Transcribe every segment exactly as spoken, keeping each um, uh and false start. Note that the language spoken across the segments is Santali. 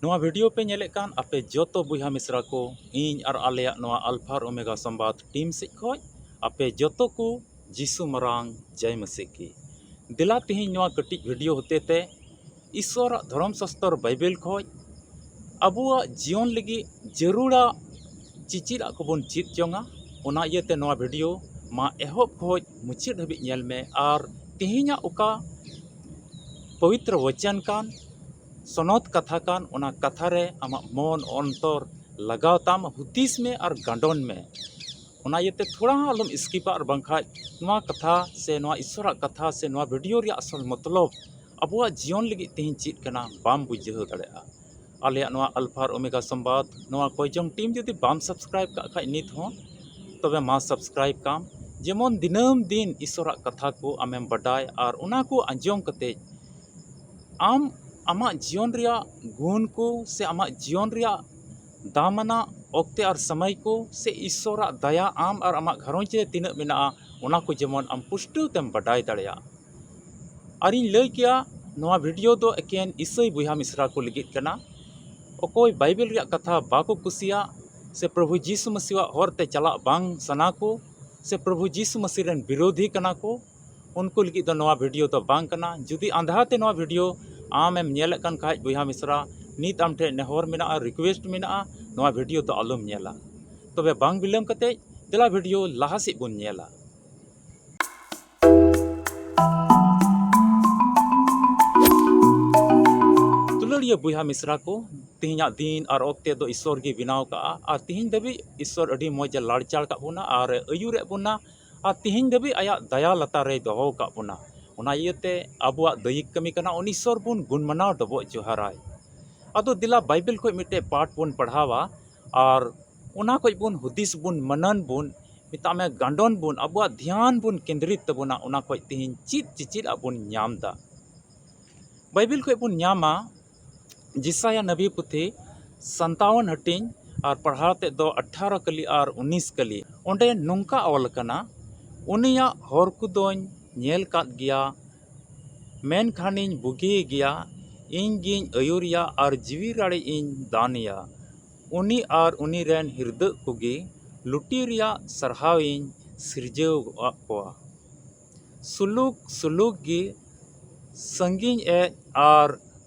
ᱱᱚᱣᱟ ᱵᱷᱤᱰᱤᱭᱳ ᱯᱮ ᱧᱮᱞᱮᱫ ᱠᱟᱱ ᱟᱯᱮ ᱡᱚᱛᱚ ᱵᱚᱭᱦᱟ ᱢᱤᱥᱨᱟ ᱠᱚ, ᱤᱧ ᱟᱨ ᱟᱞᱮᱭᱟᱜ ᱱᱚᱣᱟ ᱟᱞᱯᱷᱟ ᱟᱨ ᱳᱢᱮᱜᱟ ᱥᱚᱢᱵᱟᱫ ᱴᱤᱢ ᱥᱮᱫ ᱠᱷᱚᱱ ᱟᱯᱮ ᱡᱚᱛᱚ ᱠᱚ ᱡᱤᱥᱩ ᱢᱟᱨᱟᱝ ᱡᱟᱭ ᱢᱟᱹᱥᱤ ᱠᱤ᱾ ᱫᱮᱞᱟ ᱛᱮᱦᱮᱧ ᱱᱚᱣᱟ ᱠᱟᱹᱴᱤᱡ ᱵᱷᱤᱰᱤᱭᱳ ᱦᱚᱛᱮ ᱛᱮ ᱤᱥᱚᱨᱟᱜ ᱫᱷᱚᱨᱚᱢ ᱥᱟᱥᱛᱚᱨ ᱵᱟᱭᱵᱮᱞ ᱠᱷᱚᱱ ᱟᱵᱚᱣᱟᱜ ᱡᱤᱭᱚᱱ ᱞᱟᱹᱜᱤᱫ ᱡᱟᱹᱨᱩᱲᱟ ᱪᱤᱪᱤᱫᱟᱜ ᱠᱚᱵᱚᱱ ᱪᱮᱫ ᱡᱚᱝᱟ᱾ ᱚᱱᱟ ᱤᱭᱟᱹᱛᱮ ᱱᱚᱣᱟ ᱵᱷᱤᱰᱤᱭᱳ ᱢᱟ ᱮᱦᱚᱵ ᱠᱷᱚᱱ ᱢᱩᱪᱟᱹᱫ ᱦᱟᱹᱵᱤᱡ ᱧᱮᱞ ᱢᱮ ᱟᱨ ᱛᱮᱦᱮᱧᱟᱜ ᱚᱠᱟ ᱯᱚᱵᱤᱛᱨᱚ ᱣᱚᱪᱚᱱ ᱠᱟᱱ, ᱥᱚᱱᱚᱛ ᱠᱟᱛᱷᱟ ᱠᱟᱱ, ᱚᱱᱟ ᱠᱟᱛᱷᱟ ᱨᱮ ᱟᱢᱟᱜ ᱢᱚᱱ ᱚᱱᱛᱚᱨ ᱞᱟᱜᱟᱣ ᱛᱟᱢ, ᱦᱩᱫᱤᱥ ᱢᱮ ᱟᱨ ᱜᱟᱸᱰᱚᱱ ᱢᱮ᱾ ᱚᱱᱟ ᱤᱭᱟᱹᱛᱮ ᱛᱷᱚᱲᱟ ᱦᱚᱸ ᱟᱞᱚᱢ ᱥᱠᱤᱯᱟ, ᱟᱨ ᱵᱟᱝᱠᱷᱟᱡ ᱱᱚᱣᱟ ᱠᱟᱛᱷᱟ ᱥᱮ ᱱᱚᱣᱟ ᱤᱥᱚᱨᱟᱜ ᱠᱟᱛᱷᱟ ᱥᱮ ᱱᱚᱣᱟ ᱵᱷᱤᱰᱤᱭᱳ ᱨᱮᱭᱟᱜ ᱟᱥᱚᱞ ᱢᱚᱛᱞᱚᱵ ᱟᱵᱚᱣᱟᱜ ᱡᱤᱭᱚᱱ ᱞᱟᱹᱜᱤᱫ ᱛᱮᱦᱮᱧ ᱪᱮᱫ ᱠᱟᱱᱟ ᱵᱟᱢ ᱵᱩᱡᱷᱟᱹᱣ ᱫᱟᱲᱮᱭᱟᱜᱼᱟ᱾ ᱟᱞᱮᱭᱟᱜ ᱱᱚᱣᱟ ᱟᱞᱯᱷᱟ ᱟᱨ ᱳᱢᱮᱜᱟ ᱥᱚᱢᱵᱟᱫ ᱱᱚᱣᱟ ᱠᱚᱭᱡᱚᱝ ᱴᱤᱢ ᱡᱩᱫᱤ ᱵᱟᱢ ᱥᱟᱵᱥᱠᱨᱟᱭᱤᱵ ᱠᱟᱜ ᱠᱷᱟᱡ ᱱᱤᱛ ᱦᱚᱸ, ᱛᱚᱵᱮ ᱢᱟ ᱥᱟᱵᱥᱠᱨᱟᱭᱤᱵ ᱠᱟᱢ, ᱡᱮᱢᱚᱱ ᱫᱤᱱᱟᱹᱢ ᱫᱤᱱ ᱤᱥᱚᱨᱟᱜ ᱠᱟᱛᱷᱟ ᱠᱚ ᱟᱢᱮᱢ ᱵᱟᱰᱟᱭ ᱟᱨ ᱚᱱᱟ ᱠᱚ ᱟᱸᱡᱚᱢ ᱠᱟᱛᱮ ᱟᱢ ᱟᱢᱟᱜ ᱡᱤᱭᱚᱱ ᱨᱮᱭᱟᱜ ᱜᱩᱱ ᱠᱚ ᱥᱮ ᱟᱢᱟᱜ ᱡᱤᱭᱚᱱ ᱨᱮᱭᱟᱜ ᱫᱟᱢᱟᱱᱟᱜ ᱚᱠᱛᱮ ᱟᱨ ᱥᱚᱢᱚᱭ ᱠᱚ ᱥᱮ ᱤᱥᱚᱨᱟᱜ ᱫᱟᱭᱟ ᱟᱢ ᱟᱨ ᱟᱢᱟᱜ ᱜᱷᱟᱨᱚᱸᱡᱽ ᱨᱮ ᱛᱤᱱᱟᱹᱜ ᱢᱮᱱᱟᱜᱼᱟ, ᱚᱱᱟ ᱠᱚ ᱡᱮᱢᱚᱱ ᱟᱢ ᱯᱩᱥᱴᱟᱹᱣ ᱛᱮᱢ ᱵᱟᱰᱟᱭ ᱫᱟᱲᱮᱭᱟᱜ᱾ ᱟᱨᱤᱧ ᱞᱟᱹᱭ ᱠᱮᱭᱟ, ᱱᱚᱣᱟ ᱵᱷᱤᱰᱤᱭᱳ ᱫᱚ ᱮᱠᱮᱱ ᱤᱥᱟᱹᱭ ᱵᱚᱭᱦᱟ ᱢᱤᱥᱨᱟ ᱠᱚ ᱞᱟᱹᱜᱤᱫ ᱠᱟᱱᱟ᱾ ᱚᱠᱚᱭ ᱵᱟᱭᱵᱮᱞ ᱨᱮᱭᱟᱜ ᱠᱟᱛᱷᱟ ᱵᱟᱠᱚ ᱠᱩᱥᱤᱭᱟᱜ ᱥᱮ ᱯᱨᱚᱵᱷᱩ ᱡᱤᱥᱩ ᱢᱟᱹᱥᱤᱣᱟᱜ ᱦᱚᱨ ᱛᱮ ᱪᱟᱞᱟᱜ ᱵᱟᱝ ᱥᱟᱱᱟ ᱠᱚ ᱥᱮ ᱯᱨᱚᱵᱷᱩ ᱡᱤᱥᱩ ᱢᱟᱹᱥᱤ ᱨᱮᱱ ᱵᱤᱨᱳᱫᱷᱤ ᱠᱟᱱᱟ ᱠᱚ, ᱩᱱᱠᱩ ᱞᱟᱹᱜᱤᱫ ᱫᱚ ᱱᱚᱣᱟ ᱵᱷᱤᱰᱤᱭᱳ ᱫᱚ ᱵᱟᱝ ᱠᱟᱱᱟ᱾ ᱡᱩᱫᱤ ᱟᱸᱫᱷᱟ ᱛᱮ ᱱᱚᱣᱟ ᱵᱷᱤᱰᱤᱭᱳ ᱟᱢᱮᱢ ᱧᱮᱞᱮᱫ ᱠᱟᱱ ᱠᱷᱟᱡ, ᱵᱚᱭᱦᱟ ᱢᱤᱥᱨᱟ, ᱱᱤᱛ ᱟᱢ ᱴᱷᱮᱱ ᱱᱮᱦᱚᱨ ᱢᱮᱱᱟᱜᱼᱟ, ᱨᱤᱠᱩᱭᱮᱥᱴ ᱢᱮᱱᱟᱜᱼᱟ, ᱱᱚᱣᱟ ᱵᱷᱤᱰᱤᱭᱳ ᱫᱚ ᱟᱞᱚᱢ ᱧᱮᱞᱟ᱾ ᱛᱚᱵᱮ ᱵᱟᱝ ᱵᱤᱞᱚᱢ ᱠᱟᱛᱮ ᱫᱮᱞᱟ ᱵᱷᱤᱰᱤᱭᱳ ᱞᱟᱦᱟ ᱥᱮᱫ ᱵᱚᱱ ᱧᱮᱞᱟ᱾ ᱫᱩᱞᱟᱹᱲᱤᱭᱟᱹ ᱵᱚᱭᱦᱟ ᱢᱤᱥᱨᱟ ᱠᱚ, ᱛᱮᱦᱮᱧᱟᱜ ᱫᱤᱱ ᱟᱨ ᱚᱠᱛᱮ ᱫᱚ ᱤᱥᱚᱨ ᱜᱮ ᱵᱮᱱᱟᱣ ᱠᱟᱜᱼᱟ, ᱟᱨ ᱛᱮᱦᱮᱧ ᱫᱷᱟᱹᱵᱤᱡ ᱤᱥᱚᱨ ᱟᱹᱰᱤ ᱢᱚᱡᱽ ᱮ ᱞᱟᱲᱪᱟᱲ ᱠᱟᱜ ᱵᱚᱱᱟ ᱟᱨ ᱮ ᱟᱹᱭᱩᱨᱮᱫ ᱵᱚᱱᱟ, ᱟᱨ ᱛᱮᱦᱮᱧ ᱫᱷᱟᱹᱵᱤᱡ ᱟᱭᱟᱜ ᱫᱟᱭᱟ ᱞᱟᱛᱟᱨ ᱨᱮᱭ ᱫᱚᱦᱚ ᱠᱟᱜ ᱵᱚᱱᱟ᱾ ᱚᱱᱟ ᱤᱭᱟᱹᱛᱮ ᱟᱵᱚᱣᱟᱜ ᱫᱟᱹᱭᱤᱠ ᱠᱟᱹᱢᱤ ᱠᱟᱱᱟ, ᱩᱱᱤ ᱤᱥᱚᱨ ᱵᱚᱱ ᱜᱩᱱ ᱢᱟᱱᱟᱣ ᱰᱚᱵᱚᱜ ᱡᱚᱦᱟᱨᱟᱭ᱾ ᱟᱫᱚ ᱫᱮᱞᱟ ᱵᱟᱭᱵᱮᱞ ᱠᱷᱚᱱ ᱢᱤᱫᱴᱮᱡ ᱯᱟᱴ ᱵᱚᱱ ᱯᱟᱲᱦᱟᱣᱟ ᱟᱨ ᱚᱱᱟ ᱠᱷᱚᱱ ᱵᱚᱱ ᱦᱩᱫᱤᱥ ᱵᱚᱱ, ᱢᱟᱱᱟᱱ ᱵᱚᱱ, ᱢᱮᱛᱟᱜ ᱢᱮ ᱜᱟᱸᱰᱚᱱ ᱵᱚᱱ, ᱟᱵᱚᱣᱟᱜ ᱫᱷᱮᱭᱟᱱ ᱵᱚᱱ ᱠᱮᱱᱫᱨᱤᱛ ᱛᱟᱵᱚᱱᱟ, ᱚᱱᱟ ᱠᱷᱚᱱ ᱛᱮᱦᱮᱧ ᱪᱮᱫ ᱪᱮᱪᱮᱫ ᱟᱜ ᱵᱚᱱ ᱧᱟᱢ ᱮᱫᱟ᱾ ᱵᱟᱭᱵᱮᱞ ᱠᱷᱚᱱ ᱵᱚᱱ ᱧᱟᱢᱟ ᱡᱮᱥᱟᱭᱟ ᱱᱟᱵᱤ ᱯᱩᱛᱷᱤ ᱥᱟᱱᱛᱟᱣᱚᱱ ᱦᱟᱹᱴᱤᱧ ᱟᱨ ᱯᱟᱲᱦᱟᱣ ᱛᱮᱫ ᱫᱚ ᱟᱴᱷᱟᱨᱚ ᱠᱟᱹᱞᱤ ᱟᱨ ᱩᱱᱤᱥ ᱠᱟᱹᱞᱤ᱾ ᱚᱸᱰᱮ ᱱᱚᱝᱠᱟ ᱚᱞ ᱟᱠᱟᱱᱟ, ᱩᱱᱤᱭᱟᱜ ᱦᱚᱨ ᱠᱚᱫᱚᱧ ᱧᱮᱞ ᱠᱟᱫ ᱜᱮᱭᱟ, ᱢᱮᱱᱠᱷᱟᱱᱤᱧ ᱵᱩᱜᱤᱭᱮ ᱜᱮᱭᱟ, ᱤᱧ ᱜᱤᱧ ᱟᱹᱭᱩᱨᱮᱭᱟ ᱟᱨ ᱡᱤᱣᱤ ᱨᱟᱲᱮᱡ ᱤᱧ ᱫᱟᱱᱮᱭᱟ᱾ ᱩᱱᱤ ᱟᱨ ᱩᱱᱤ ᱨᱮᱱ ᱦᱤᱨᱫᱟᱹᱜ ᱠᱚᱜᱮ ᱞᱩᱴᱤ ᱨᱮᱭᱟᱜ ᱥᱟᱨᱦᱟᱣ ᱤᱧ ᱥᱤᱨᱡᱟᱹᱣ ᱟᱫ ᱠᱚᱣᱟ᱾ ᱥᱩᱞᱩᱠ ᱥᱩᱞᱩᱠ ᱜᱮ ᱥᱟᱺᱜᱤᱧ ᱮᱡ ᱟᱨ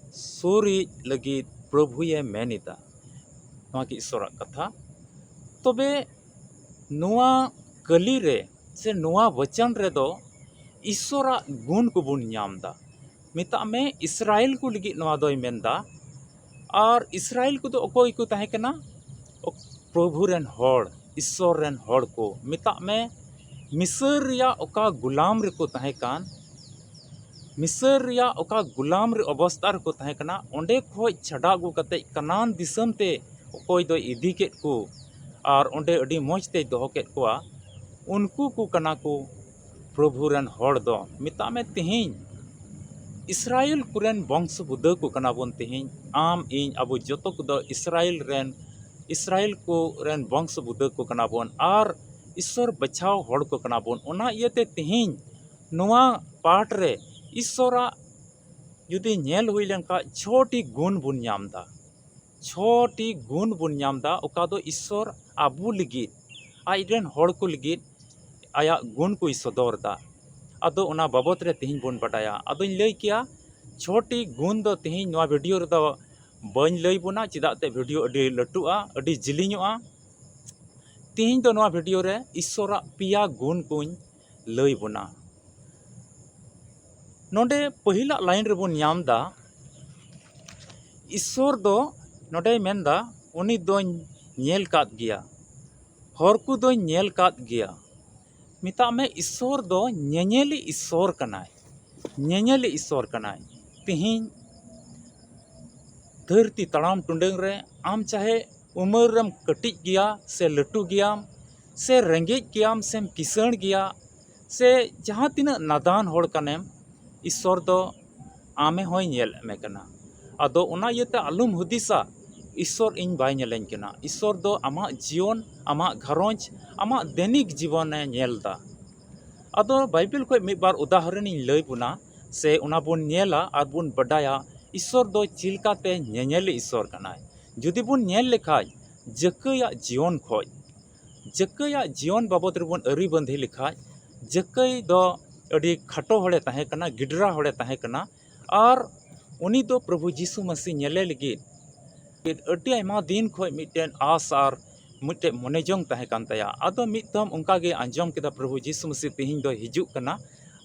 ᱥᱩᱨᱤᱡ ᱞᱟᱹᱜᱤᱫ ᱯᱨᱚᱵᱷᱩᱭᱮ ᱢᱮᱱ ᱮᱫᱟ᱾ ᱱᱚᱣᱟ ᱜᱮ ᱤᱥᱚᱨᱟᱜ ᱠᱟᱛᱷᱟ᱾ ᱛᱚᱵᱮ ᱱᱚᱣᱟ ᱠᱟᱹᱞᱤ ᱨᱮ ᱥᱮ ᱱᱚᱣᱟ ᱵᱚᱪᱚᱱ ᱨᱮᱫᱚ ᱤᱥᱚᱨᱟᱜ ᱜᱩᱱ ᱠᱚᱵᱚᱱ ᱧᱟᱢ ᱮᱫᱟ᱾ ᱢᱮᱛᱟᱜ ᱢᱮ, ᱤᱥᱨᱟᱭᱮᱞ ᱠᱚ ᱞᱟᱹᱜᱤᱫ ᱱᱚᱣᱟ ᱫᱚᱭ ᱢᱮᱱᱫᱟ᱾ ᱟᱨ ᱤᱥᱨᱟᱭᱮᱞ ᱠᱚᱫᱚ ᱚᱠᱚᱭ ᱠᱚ ᱛᱟᱦᱮᱸ ᱠᱟᱱᱟ? ᱚᱠ-, ᱯᱨᱚᱵᱷᱩ ᱨᱮᱱ ᱦᱚᱲ, ᱤᱥᱚᱨ ᱨᱮᱱ ᱦᱚᱲ ᱠᱚ᱾ ᱢᱮᱛᱟᱜ ᱢᱮ, ᱢᱤᱥᱚᱨ ᱨᱮᱭᱟᱜ ᱚᱠᱟ ᱜᱩᱞᱟᱢ ᱨᱮᱠᱚ ᱛᱟᱦᱮᱸ ᱠᱟᱱ, ᱢᱤᱥᱚᱨ ᱨᱮᱭᱟᱜ ᱚᱠᱟ ᱜᱩᱞᱟᱢ ᱨᱮ ᱚᱵᱚᱥᱛᱟ ᱨᱮᱠᱚ ᱛᱟᱦᱮᱸ ᱠᱟᱱᱟ, ᱚᱸᱰᱮ ᱠᱷᱚᱡ ᱪᱷᱟᱰᱟ ᱟᱹᱜᱩ ᱠᱟᱛᱮ ᱠᱟᱱᱟᱱ ᱫᱤᱥᱚᱢ ᱛᱮ ᱚᱠᱚᱭ ᱫᱚᱭ ᱤᱫᱤ ᱠᱮᱫ ᱠᱚ ᱟᱨ ᱚᱸᱰᱮ ᱟᱹᱰᱤ ᱢᱚᱡᱽ ᱛᱮᱭ ᱫᱚᱦᱚ ᱠᱮᱫ ᱠᱚᱣᱟ, ᱩᱱᱠᱩ ᱠᱚ ᱠᱟᱱᱟ ᱠᱚ ᱯᱨᱚᱵᱷᱩ ᱨᱮᱱ ᱦᱚᱲ ᱫᱚ᱾ ᱢᱮᱛᱟᱜ ᱢᱮ, ᱛᱮᱦᱮᱧ ᱤᱥᱨᱟᱭᱮᱞ ᱠᱚᱨᱮᱱ ᱵᱚᱝᱥᱚ ᱵᱩᱫᱟᱹ ᱠᱚ ᱠᱟᱱᱟ ᱵᱚᱱ᱾ ᱛᱮᱦᱮᱧ ᱟᱢ, ᱤᱧ, ᱟᱵᱚ ᱡᱚᱛᱚ ᱠᱚᱫᱚ ᱤᱥᱨᱟᱭᱮᱞ ᱨᱮᱱ, ᱤᱥᱨᱟᱭᱮᱞ ᱠᱚ ᱨᱮᱱ ᱵᱚᱝᱥᱚ ᱵᱩᱫᱟᱹ ᱠᱚ ᱠᱟᱱᱟ ᱵᱚᱱ ᱟᱨ ᱤᱥᱚᱨ ᱵᱟᱪᱷᱟᱣ ᱦᱚᱲ ᱠᱚ ᱠᱟᱱᱟ ᱵᱚᱱ᱾ ᱚᱱᱟ ᱤᱭᱟᱹᱛᱮ ᱛᱮᱦᱮᱧ ᱱᱚᱣᱟ ᱯᱟᱴ ᱨᱮ ᱤᱥᱚᱨᱟᱜ ᱡᱩᱫᱤ ᱧᱮᱞ ᱦᱩᱭ ᱞᱮᱱᱠᱷᱟᱱ, ᱪᱷᱚᱴᱤ ᱜᱩᱱ ᱵᱚᱱ ᱧᱟᱢ ᱮᱫᱟ᱾ ᱪᱷᱚᱴᱤ ᱜᱩᱱ ᱵᱚᱱ ᱧᱟᱢ ᱮᱫᱟ, ᱚᱠᱟ ᱫᱚ ᱤᱥᱚᱨ ᱟᱵᱚ ᱞᱟᱹᱜᱤᱫ, ᱟᱡ ᱨᱮᱱ ᱦᱚᱲ ᱠᱚ ᱞᱟᱹᱜᱤᱫ ᱟᱭᱟᱜ ᱜᱩᱱ ᱠᱚᱭ ᱥᱚᱫᱚᱨ ᱮᱫᱟ᱾ ᱟᱫᱚ ᱚᱱᱟ ᱵᱟᱵᱚᱛ ᱨᱮ ᱛᱮᱦᱮᱧ ᱵᱚᱱ ᱵᱟᱰᱟᱭᱟ᱾ ᱟᱫᱚᱧ ᱞᱟᱹᱭ ᱠᱮᱭᱟ, ᱪᱷᱚᱴᱤ ᱜᱩᱱ ᱫᱚ ᱛᱮᱦᱮᱧ ᱱᱚᱣᱟ ᱵᱷᱤᱰᱤᱭᱳ ᱨᱮᱫᱚ ᱵᱟᱹᱧ ᱞᱟᱹᱭ ᱵᱚᱱᱟ, ᱪᱮᱫᱟᱜ ᱛᱮ ᱵᱷᱤᱰᱤᱭᱳ ᱟᱹᱰᱤ ᱞᱟᱹᱴᱩᱜᱼᱟ, ᱟᱹᱰᱤ ᱡᱤᱞᱤᱧᱚᱜᱼᱟ᱾ ᱛᱮᱦᱮᱧ ᱫᱚ ᱱᱚᱣᱟ ᱵᱷᱤᱰᱤᱭᱳ ᱨᱮ ᱤᱥᱚᱨᱟᱜ ᱯᱮᱭᱟ ᱜᱩᱱ ᱠᱚᱧ ᱞᱟᱹᱭ ᱵᱚᱱᱟ᱾ ᱱᱚᱰᱮ ᱯᱟᱹᱦᱤᱞᱟᱜ ᱞᱟᱭᱤᱱ ᱨᱮᱵᱚᱱ ᱧᱟᱢ ᱮᱫᱟ, ᱤᱥᱚᱨ ᱫᱚ ᱱᱚᱰᱮᱭ ᱢᱮᱱᱫᱟ, ᱩᱱᱤ ᱫᱚᱧ ᱧᱮᱞ ᱠᱟᱫ ᱜᱮᱭᱟ, ᱦᱚᱲ ᱠᱚᱫᱚᱧ ᱧᱮᱞ ᱠᱟᱫ ᱜᱮᱭᱟ᱾ ᱢᱮᱛᱟᱜ ᱢᱮ, ᱤᱥᱚᱨ ᱫᱚ ᱧᱮᱧᱮᱞᱤ ᱤᱥᱚᱨ ᱠᱟᱱᱟᱭ, ᱧᱮᱧᱮᱞᱤ ᱤᱥᱚᱨ ᱠᱟᱱᱟᱭ᱾ ᱛᱮᱦᱮᱧ ᱫᱷᱟᱹᱨᱛᱤ ᱛᱟᱲᱟᱢ ᱴᱩᱰᱟᱹᱝ ᱨᱮ ᱟᱢ ᱪᱟᱦᱮ ᱩᱢᱮᱨ ᱨᱮᱢ ᱠᱟᱹᱴᱤᱡ ᱜᱮᱭᱟ ᱥᱮ ᱞᱟᱹᱴᱩ ᱜᱮᱭᱟᱢ, ᱥᱮ ᱨᱮᱸᱜᱮᱡ ᱜᱮᱭᱟᱢ ᱥᱮᱢ ᱠᱤᱥᱟᱹᱬ ᱜᱮᱭᱟ, ᱥᱮ ᱡᱟᱦᱟᱸ ᱛᱤᱱᱟᱹᱜ ᱱᱟᱫᱟᱱ ᱦᱚᱲ ᱠᱟᱱᱮᱢ, ᱤᱥᱚᱨ ᱫᱚ ᱟᱢᱮ ᱦᱚᱸᱭ ᱧᱮᱞ ᱢᱮ ᱠᱟᱱᱟ᱾ ᱟᱫᱚ ᱚᱱᱟ ᱤᱭᱟᱹᱛᱮ ᱟᱞᱚᱢ ᱦᱩᱫᱤᱥᱟ, ᱤᱥᱚᱨ ᱤᱧ ᱵᱟᱭ ᱧᱮᱞᱮᱧ ᱠᱟᱱᱟ᱾ ᱤᱥᱚᱨ ᱫᱚ ᱟᱢᱟᱜ ᱡᱤᱭᱚᱱ, ᱟᱢᱟᱜ ᱜᱷᱟᱨᱚᱸᱡᱽ, ᱟᱢᱟᱜ ᱫᱮᱱᱤᱠ ᱡᱤᱵᱚᱱᱮ ᱧᱮᱞ ᱮᱫᱟ᱾ ᱟᱫᱚ ᱵᱟᱭᱵᱮᱞ ᱠᱷᱚᱱ ᱢᱤᱫ ᱵᱟᱨ ᱩᱫᱟᱦᱚᱨᱚᱱᱤᱧ ᱞᱟᱹᱭ ᱵᱚᱱᱟ, ᱥᱮ ᱚᱱᱟ ᱵᱚᱱ ᱧᱮᱞᱟ ᱟᱨ ᱵᱚᱱ ᱵᱟᱰᱟᱭᱟ ᱤᱥᱥᱚᱨ ᱫᱚ ᱪᱮᱫ ᱞᱮᱠᱟᱛᱮ ᱧᱮᱧᱮᱞᱤ ᱤᱥᱥᱚᱨ ᱠᱟᱱᱟᱭ? ᱡᱩᱫᱤ ᱵᱚᱱ ᱧᱮᱞ ᱞᱮᱠᱷᱟᱡ, ᱡᱟᱹᱠᱟᱹᱭᱟᱜ ᱡᱤᱭᱚᱱ ᱠᱷᱚᱡ, ᱡᱟᱹᱠᱟᱹᱭᱟᱜ ᱡᱤᱭᱚᱱ ᱵᱟᱵᱚᱫ ᱨᱮᱵᱚᱱ ᱟᱹᱨᱤ ᱵᱟᱸᱫᱷᱤ ᱞᱮᱠᱷᱟᱡ, ᱡᱟᱹᱠᱟᱹᱭ ᱫᱚ ᱟᱹᱰᱤ ᱠᱷᱟᱴᱚ ᱦᱚᱲᱮ ᱛᱟᱦᱮᱸ ᱠᱟᱱᱟ, ᱜᱤᱰᱨᱟ ᱦᱚᱲᱮ ᱛᱟᱦᱮᱸ ᱠᱟᱱᱟ᱾ ᱟᱨ ᱩᱱᱤ ᱫᱚ ᱯᱨᱚᱵᱷᱩ ᱡᱤᱥᱩ ᱢᱟᱹᱥᱤ ᱧᱮᱞᱮ ᱞᱟᱹᱜᱤᱫ ᱟᱹᱰᱤ ᱟᱭᱢᱟ ᱫᱤᱱ ᱠᱷᱚᱡ ᱢᱤᱫᱴᱮᱱ ᱟᱥ ᱟᱨ ᱢᱤᱫᱴᱮᱡ ᱢᱚᱱᱮ ᱡᱚᱝ ᱛᱟᱦᱮᱸ ᱠᱟᱱ ᱛᱟᱭᱟ᱾ ᱟᱫᱚ ᱢᱤᱫ ᱫᱚᱢ ᱚᱱᱠᱟ ᱜᱮ ᱟᱸᱡᱚᱢ ᱠᱮᱫᱟ, ᱯᱨᱚᱵᱷᱩ ᱡᱤᱥᱩ ᱢᱟᱹᱥᱤ ᱛᱤᱦᱤᱧ ᱫᱚᱭ ᱦᱤᱡᱩᱜ ᱠᱟᱱᱟ᱾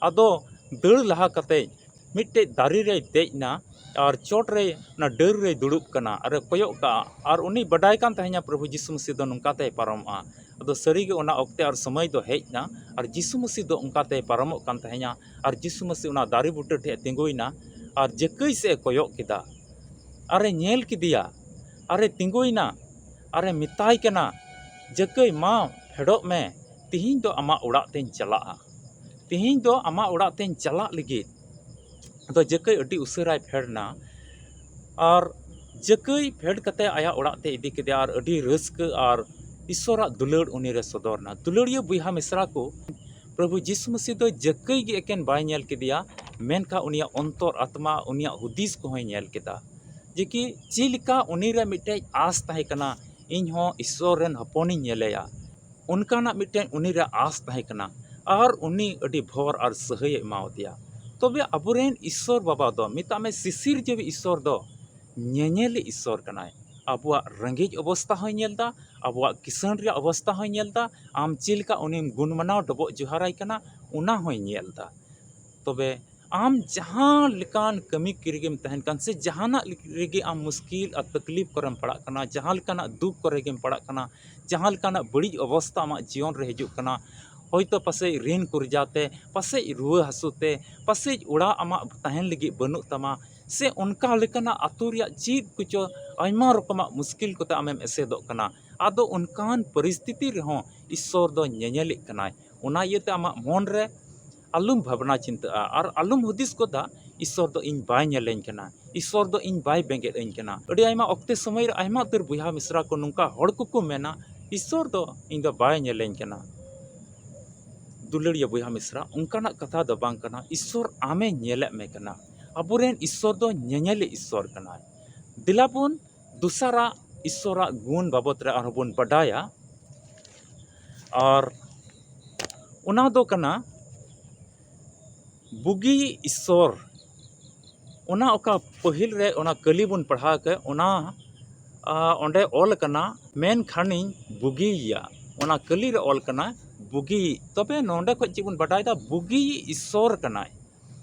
ᱟᱫᱚ ᱫᱟᱹᱲ ᱞᱟᱦᱟ ᱠᱟᱛᱮ ᱢᱤᱫᱴᱮᱡ ᱫᱟᱨᱮ ᱨᱮᱭ ᱫᱮᱡ ᱮᱱᱟ ᱟᱨ ᱪᱚᱴ ᱨᱮ ᱚᱱᱟ ᱰᱟᱹᱨ ᱨᱮᱭ ᱫᱩᱲᱩᱵ ᱠᱟᱱᱟ ᱟᱨᱮ ᱠᱚᱭᱚᱜ ᱠᱟᱜᱼᱟ᱾ ᱟᱨ ᱩᱱᱤ ᱵᱟᱰᱟᱭ ᱠᱟᱱ ᱛᱟᱦᱮᱸᱱᱟ ᱯᱨᱚᱵᱷᱩ ᱡᱤᱥᱩ ᱢᱟᱹᱥᱤ ᱫᱚ ᱱᱚᱝᱠᱟ ᱛᱮᱭ ᱯᱟᱨᱚᱢᱚᱜᱼᱟ᱾ ᱟᱫᱚ ᱥᱟᱹᱨᱤᱜᱮ ᱚᱱᱟ ᱚᱠᱛᱮ ᱟᱨ ᱥᱚᱢᱚᱭ ᱫᱚ ᱦᱮᱡ ᱮᱱᱟ ᱟᱨ ᱡᱤᱥᱩ ᱢᱟᱹᱥᱤ ᱫᱚ ᱚᱱᱠᱟ ᱛᱮᱭ ᱯᱟᱨᱚᱢᱚᱜ ᱠᱟᱱ ᱛᱟᱦᱮᱸᱱᱟ᱾ ᱟᱨ ᱡᱤᱥᱩ ᱢᱟᱹᱥᱤ ᱚᱱᱟ ᱫᱟᱨᱮ ᱵᱩᱴᱟᱹ ᱴᱷᱮᱡ ᱮ ᱛᱤᱸᱜᱩᱭᱮᱱᱟ ᱟᱨ ᱡᱟᱹᱠᱟᱹᱭ ᱥᱮᱫ ᱮ ᱠᱚᱭᱚᱜ ᱠᱮᱫᱟ᱾ ᱟᱨᱮ ᱧᱮᱞ ᱠᱮᱫᱮᱭᱟ, ᱟᱨᱮ ᱛᱤᱸᱜᱩᱭᱮᱱᱟ, ᱟᱨᱮ ᱢᱮᱛᱟᱭ ᱠᱟᱱᱟ, "ᱡᱟᱹᱠᱟᱹᱭ, ᱢᱟ ᱯᱷᱮᱰᱚᱜ ᱢᱮ, ᱛᱤᱦᱤᱧ ᱫᱚ ᱟᱢᱟᱜ ᱚᱲᱟᱜ ᱛᱮᱧ ᱪᱟᱞᱟᱜᱼᱟ, ᱛᱤᱦᱤᱧ ᱫᱚ ᱟᱢᱟᱜ ᱚᱲᱟᱜ ᱛᱮᱧ ᱪᱟᱞᱟᱜ ᱞᱟᱹᱜᱤᱫ᱾" ᱟᱫᱚ ᱡᱟᱹᱠᱟᱹᱭ ᱟᱹᱰᱤ ᱩᱥᱟᱹᱨᱟᱭ ᱯᱷᱮᱰ ᱮᱱᱟ᱾ ᱟᱨ ᱡᱟᱹᱠᱟᱹᱭ ᱯᱷᱮᱰ ᱠᱟᱛᱮ ᱟᱭᱟᱜ ᱚᱲᱟᱜ ᱛᱮ ᱤᱫᱤ ᱠᱮᱫᱮᱭᱟ ᱟᱨ ᱟᱹᱰᱤ ᱨᱟᱹᱥᱠᱟᱹ ᱟᱨ ᱤᱥᱥᱚᱨᱟᱜ ᱫᱩᱞᱟᱹᱲ ᱩᱱᱤ ᱨᱮ ᱥᱚᱫᱚᱨ ᱮᱱᱟ᱾ ᱫᱩᱞᱟᱹᱲᱤᱭᱟᱹ ᱵᱚᱭᱦᱟ ᱢᱤᱥᱨᱟ ᱠᱚ, ᱯᱨᱚᱵᱷᱩ ᱡᱤᱥᱩ ᱢᱟᱹᱥᱤ ᱫᱚ ᱡᱟᱹᱠᱟᱹᱭ ᱜᱮ ᱮᱠᱮᱱ ᱵᱟᱭ ᱧᱮᱞ ᱠᱮᱫᱮᱭᱟ, ᱢᱮᱱᱠᱷᱟᱱ ᱩᱱᱤᱭᱟᱜ ᱚᱱᱛᱚᱨ ᱟᱛᱢᱟ, ᱩᱱᱤᱭᱟᱜ ᱦᱩᱫᱤᱥ ᱠᱚᱦᱚᱸᱭ ᱧᱮᱞ ᱠᱮᱫᱟ᱾ ᱡᱮ ᱠᱤ ᱪᱮᱫ ᱞᱮᱠᱟ ᱩᱱᱤ ᱨᱮ ᱢᱤᱫᱴᱮᱡ ᱟᱥ ᱛᱟᱦᱮᱸ ᱠᱟᱱᱟ, "ᱤᱧ ᱦᱚᱸ ᱤᱥᱥᱚᱨ ᱨᱮᱱ ᱦᱚᱯᱚᱱᱤᱧ ᱧᱮᱞᱮᱭᱟ", ᱚᱱᱠᱟᱱᱟᱜ ᱢᱤᱫᱴᱮᱱ ᱩᱱᱤ ᱨᱮ ᱟᱥ ᱛᱟᱦᱮᱸ ᱠᱟᱱᱟ᱾ ᱟᱨ ᱩᱱᱤ ᱟᱹᱰᱤ ᱵᱷᱚᱨ ᱟᱨ ᱥᱟᱹᱦᱟᱹᱭᱮ ᱮᱢᱟᱣᱟᱫᱮᱭᱟ᱾ ᱛᱚᱵᱮ ᱟᱵᱚᱨᱮᱱ ᱤᱥᱥᱚᱨ ᱵᱟᱵᱟ ᱫᱚ, ᱢᱮᱛᱟᱜ ᱢᱮ, ᱥᱤᱥᱤᱨ ᱡᱤᱣᱤ ᱤᱥᱥᱚᱨ ᱫᱚ ᱧᱮᱧᱮᱞᱤ ᱤᱥᱥᱚᱨ ᱠᱟᱱᱟᱭ᱾ ᱟᱵᱚᱣᱟᱜ ᱨᱮᱸᱜᱮᱡ ᱚᱵᱚᱥᱛᱟ ᱦᱚᱸᱭ ᱧᱮᱞ ᱮᱫᱟ, ᱟᱵᱚᱣᱟᱜ ᱠᱤᱥᱟᱹᱬ ᱨᱮᱭᱟᱜ ᱚᱵᱚᱥᱛᱟ ᱦᱚᱸᱭ ᱧᱮᱞ ᱮᱫᱟ, ᱟᱢ ᱪᱮᱫ ᱞᱮᱠᱟ ᱩᱱᱤᱢ ᱜᱩᱱ ᱢᱟᱱᱟᱣ ᱰᱚᱵᱚᱜ ᱡᱚᱦᱟᱨᱟᱭ ᱠᱟᱱᱟ, ᱚᱱᱟ ᱦᱚᱸᱭ ᱧᱮᱞ ᱮᱫᱟ᱾ ᱛᱚᱵᱮ ᱟᱢ ᱡᱟᱦᱟᱸ ᱞᱮᱠᱟᱱ ᱠᱟᱹᱢᱤ ᱨᱮᱜᱮᱢ ᱛᱟᱦᱮᱱ ᱠᱟᱱ, ᱥᱮ ᱡᱟᱦᱟᱱᱟᱜ ᱨᱮᱜᱮ ᱟᱢ ᱢᱩᱥᱠᱤᱞ ᱟᱨ ᱛᱟᱠᱞᱤᱯ ᱠᱚᱨᱮᱢ ᱯᱟᱲᱟᱜ ᱠᱟᱱᱟ, ᱡᱟᱦᱟᱸ ᱞᱮᱠᱟᱱᱟᱜ ᱫᱩᱠ ᱠᱚᱨᱮ ᱜᱮᱢ ᱯᱟᱲᱟᱜ ᱠᱟᱱᱟ, ᱡᱟᱦᱟᱸ ᱞᱮᱠᱟᱱᱟᱜ ᱵᱟᱹᱲᱤᱡ ᱚᱵᱚᱥᱛᱟ ᱟᱢᱟᱜ ᱡᱤᱭᱚᱱ ᱨᱮ ᱦᱤᱡᱩᱜ ᱠᱟᱱᱟ, ᱦᱚᱭᱛᱳ ᱯᱟᱥᱮᱡ ᱨᱤᱱ ᱠᱚᱨᱡᱟ ᱛᱮ, ᱯᱟᱥᱮᱡ ᱨᱩᱣᱟᱹ ᱦᱟᱹᱥᱩ ᱛᱮ, ᱯᱟᱥᱮᱡ ᱚᱲᱟᱜ ᱟᱢᱟᱜ ᱛᱟᱦᱮᱱ ᱞᱟᱹᱜᱤᱫ ᱵᱟᱹᱱᱩᱜ ᱛᱟᱢᱟ, ᱥᱮ ᱚᱱᱠᱟ ᱞᱮᱠᱟᱱᱟᱜ ᱟᱹᱛᱩ ᱨᱮᱭᱟᱜ ᱪᱮᱫ ᱠᱚᱪᱚ ᱟᱭᱢᱟ ᱨᱚᱠᱚᱢᱟᱜ ᱢᱩᱥᱠᱤᱞ ᱠᱚᱛᱮ ᱟᱢᱮᱢ ᱮᱥᱮᱫᱚᱜ ᱠᱟᱱᱟ᱾ ᱟᱫᱚ ᱚᱱᱠᱟᱱ ᱯᱚᱨᱤᱥᱛᱷᱤᱛᱤ ᱨᱮᱦᱚᱸ ᱤᱥᱥᱚᱨ ᱫᱚ ᱧᱮᱧᱮᱞᱮᱫ ᱠᱟᱱᱟᱭ᱾ ᱚᱱᱟ ᱤᱭᱟᱹᱛᱮ ᱟᱢᱟᱜ ᱢᱚᱱ ᱨᱮ ᱟᱞᱚᱢ ᱵᱷᱟᱵᱽᱱᱟ ᱪᱤᱱᱛᱟᱹᱜᱼᱟ ᱟᱨ ᱟᱞᱚᱢ ᱦᱩᱫᱤᱥ ᱜᱚᱫᱟ, "ᱤᱥᱥᱚᱨ ᱫᱚ ᱤᱧ ᱵᱟᱭ ᱧᱮᱞᱮᱧ ᱠᱟᱱᱟ, ᱤᱥᱥᱚᱨ ᱫᱚ ᱤᱧ ᱵᱟᱭ ᱵᱮᱸᱜᱮᱫ ᱟᱹᱧ ᱠᱟᱱᱟ᱾" ᱟᱹᱰᱤ ᱟᱭᱢᱟ ᱚᱠᱛᱮ ᱥᱚᱢᱚᱭ ᱨᱮ ᱟᱭᱢᱟ ᱩᱛᱟᱹᱨ ᱵᱚᱭᱦᱟ ᱢᱤᱥᱨᱟ ᱠᱚ ᱱᱚᱝᱠᱟ ᱦᱚᱲ ᱠᱚᱠᱚ ᱢᱮᱱᱟ, "ᱤᱥᱥᱚᱨ ᱫᱚ ᱤᱧ ᱫᱚ ᱵᱟᱭ ᱧᱮᱞᱮᱧ ᱠᱟᱱᱟ᱾" ᱫᱩᱞᱟᱹᱲᱤᱭᱟᱹ ᱵᱚᱭᱦᱟ ᱢᱤᱥᱨᱟ, ᱚᱱᱠᱟᱱᱟᱜ ᱠᱟᱛᱷᱟ ᱫᱚ ᱵᱟᱝ ᱠᱟᱱᱟ᱾ ᱤᱥᱥᱚᱨ ᱟᱢᱮ ᱧᱮᱞᱮᱫ ᱢᱮ ᱠᱟᱱᱟ᱾ ᱟᱵᱚᱨᱮᱱ ᱤᱥᱥᱚᱨ ᱫᱚ ᱧᱮᱧᱮᱞᱤᱡ ᱤᱥᱥᱚᱨ ᱠᱟᱱᱟᱭ᱾ ᱫᱮᱞᱟ ᱵᱚᱱ ᱫᱚᱥᱟᱨᱟᱜ ᱤᱥᱥᱚᱨᱟᱜ ᱜᱩᱱ ᱵᱟᱵᱚᱫ ᱨᱮ ᱟᱨᱦᱚᱸ ᱵᱚᱱ ᱵᱟᱰᱟᱭᱟ᱾ ᱟᱨ ᱚᱱᱟ ᱫᱚ ᱠᱟᱱᱟ ᱵᱩᱜᱤ ᱤᱥᱥᱚᱨ᱾ ᱚᱱᱟ ᱚᱠᱟ ᱯᱟᱹᱦᱤᱞ ᱨᱮ ᱚᱱᱟ ᱠᱟᱹᱞᱤ ᱵᱚᱱ ᱯᱟᱲᱦᱟᱣ ᱠᱮᱫ, ᱚᱱᱟ, ᱟ, ᱚᱸᱰᱮ ᱚᱞ ᱟᱠᱟᱱᱟ, "ᱢᱮᱱᱠᱷᱟᱱᱤᱧ ᱵᱩᱜᱤᱭᱮᱭᱟ", ᱚᱱᱟ ᱠᱟᱹᱞᱤ ᱨᱮ ᱚᱞ ᱠᱟᱱᱟ ᱵᱩᱜᱤ᱾ ᱛᱚᱵᱮ ᱱᱚᱸᱰᱮ ᱠᱷᱚᱱ ᱪᱮᱫ ᱵᱚᱱ ᱵᱟᱰᱟᱭᱮᱫᱟ? ᱵᱩᱜᱤ ᱤᱥᱥᱚᱨ ᱠᱟᱱᱟᱭ,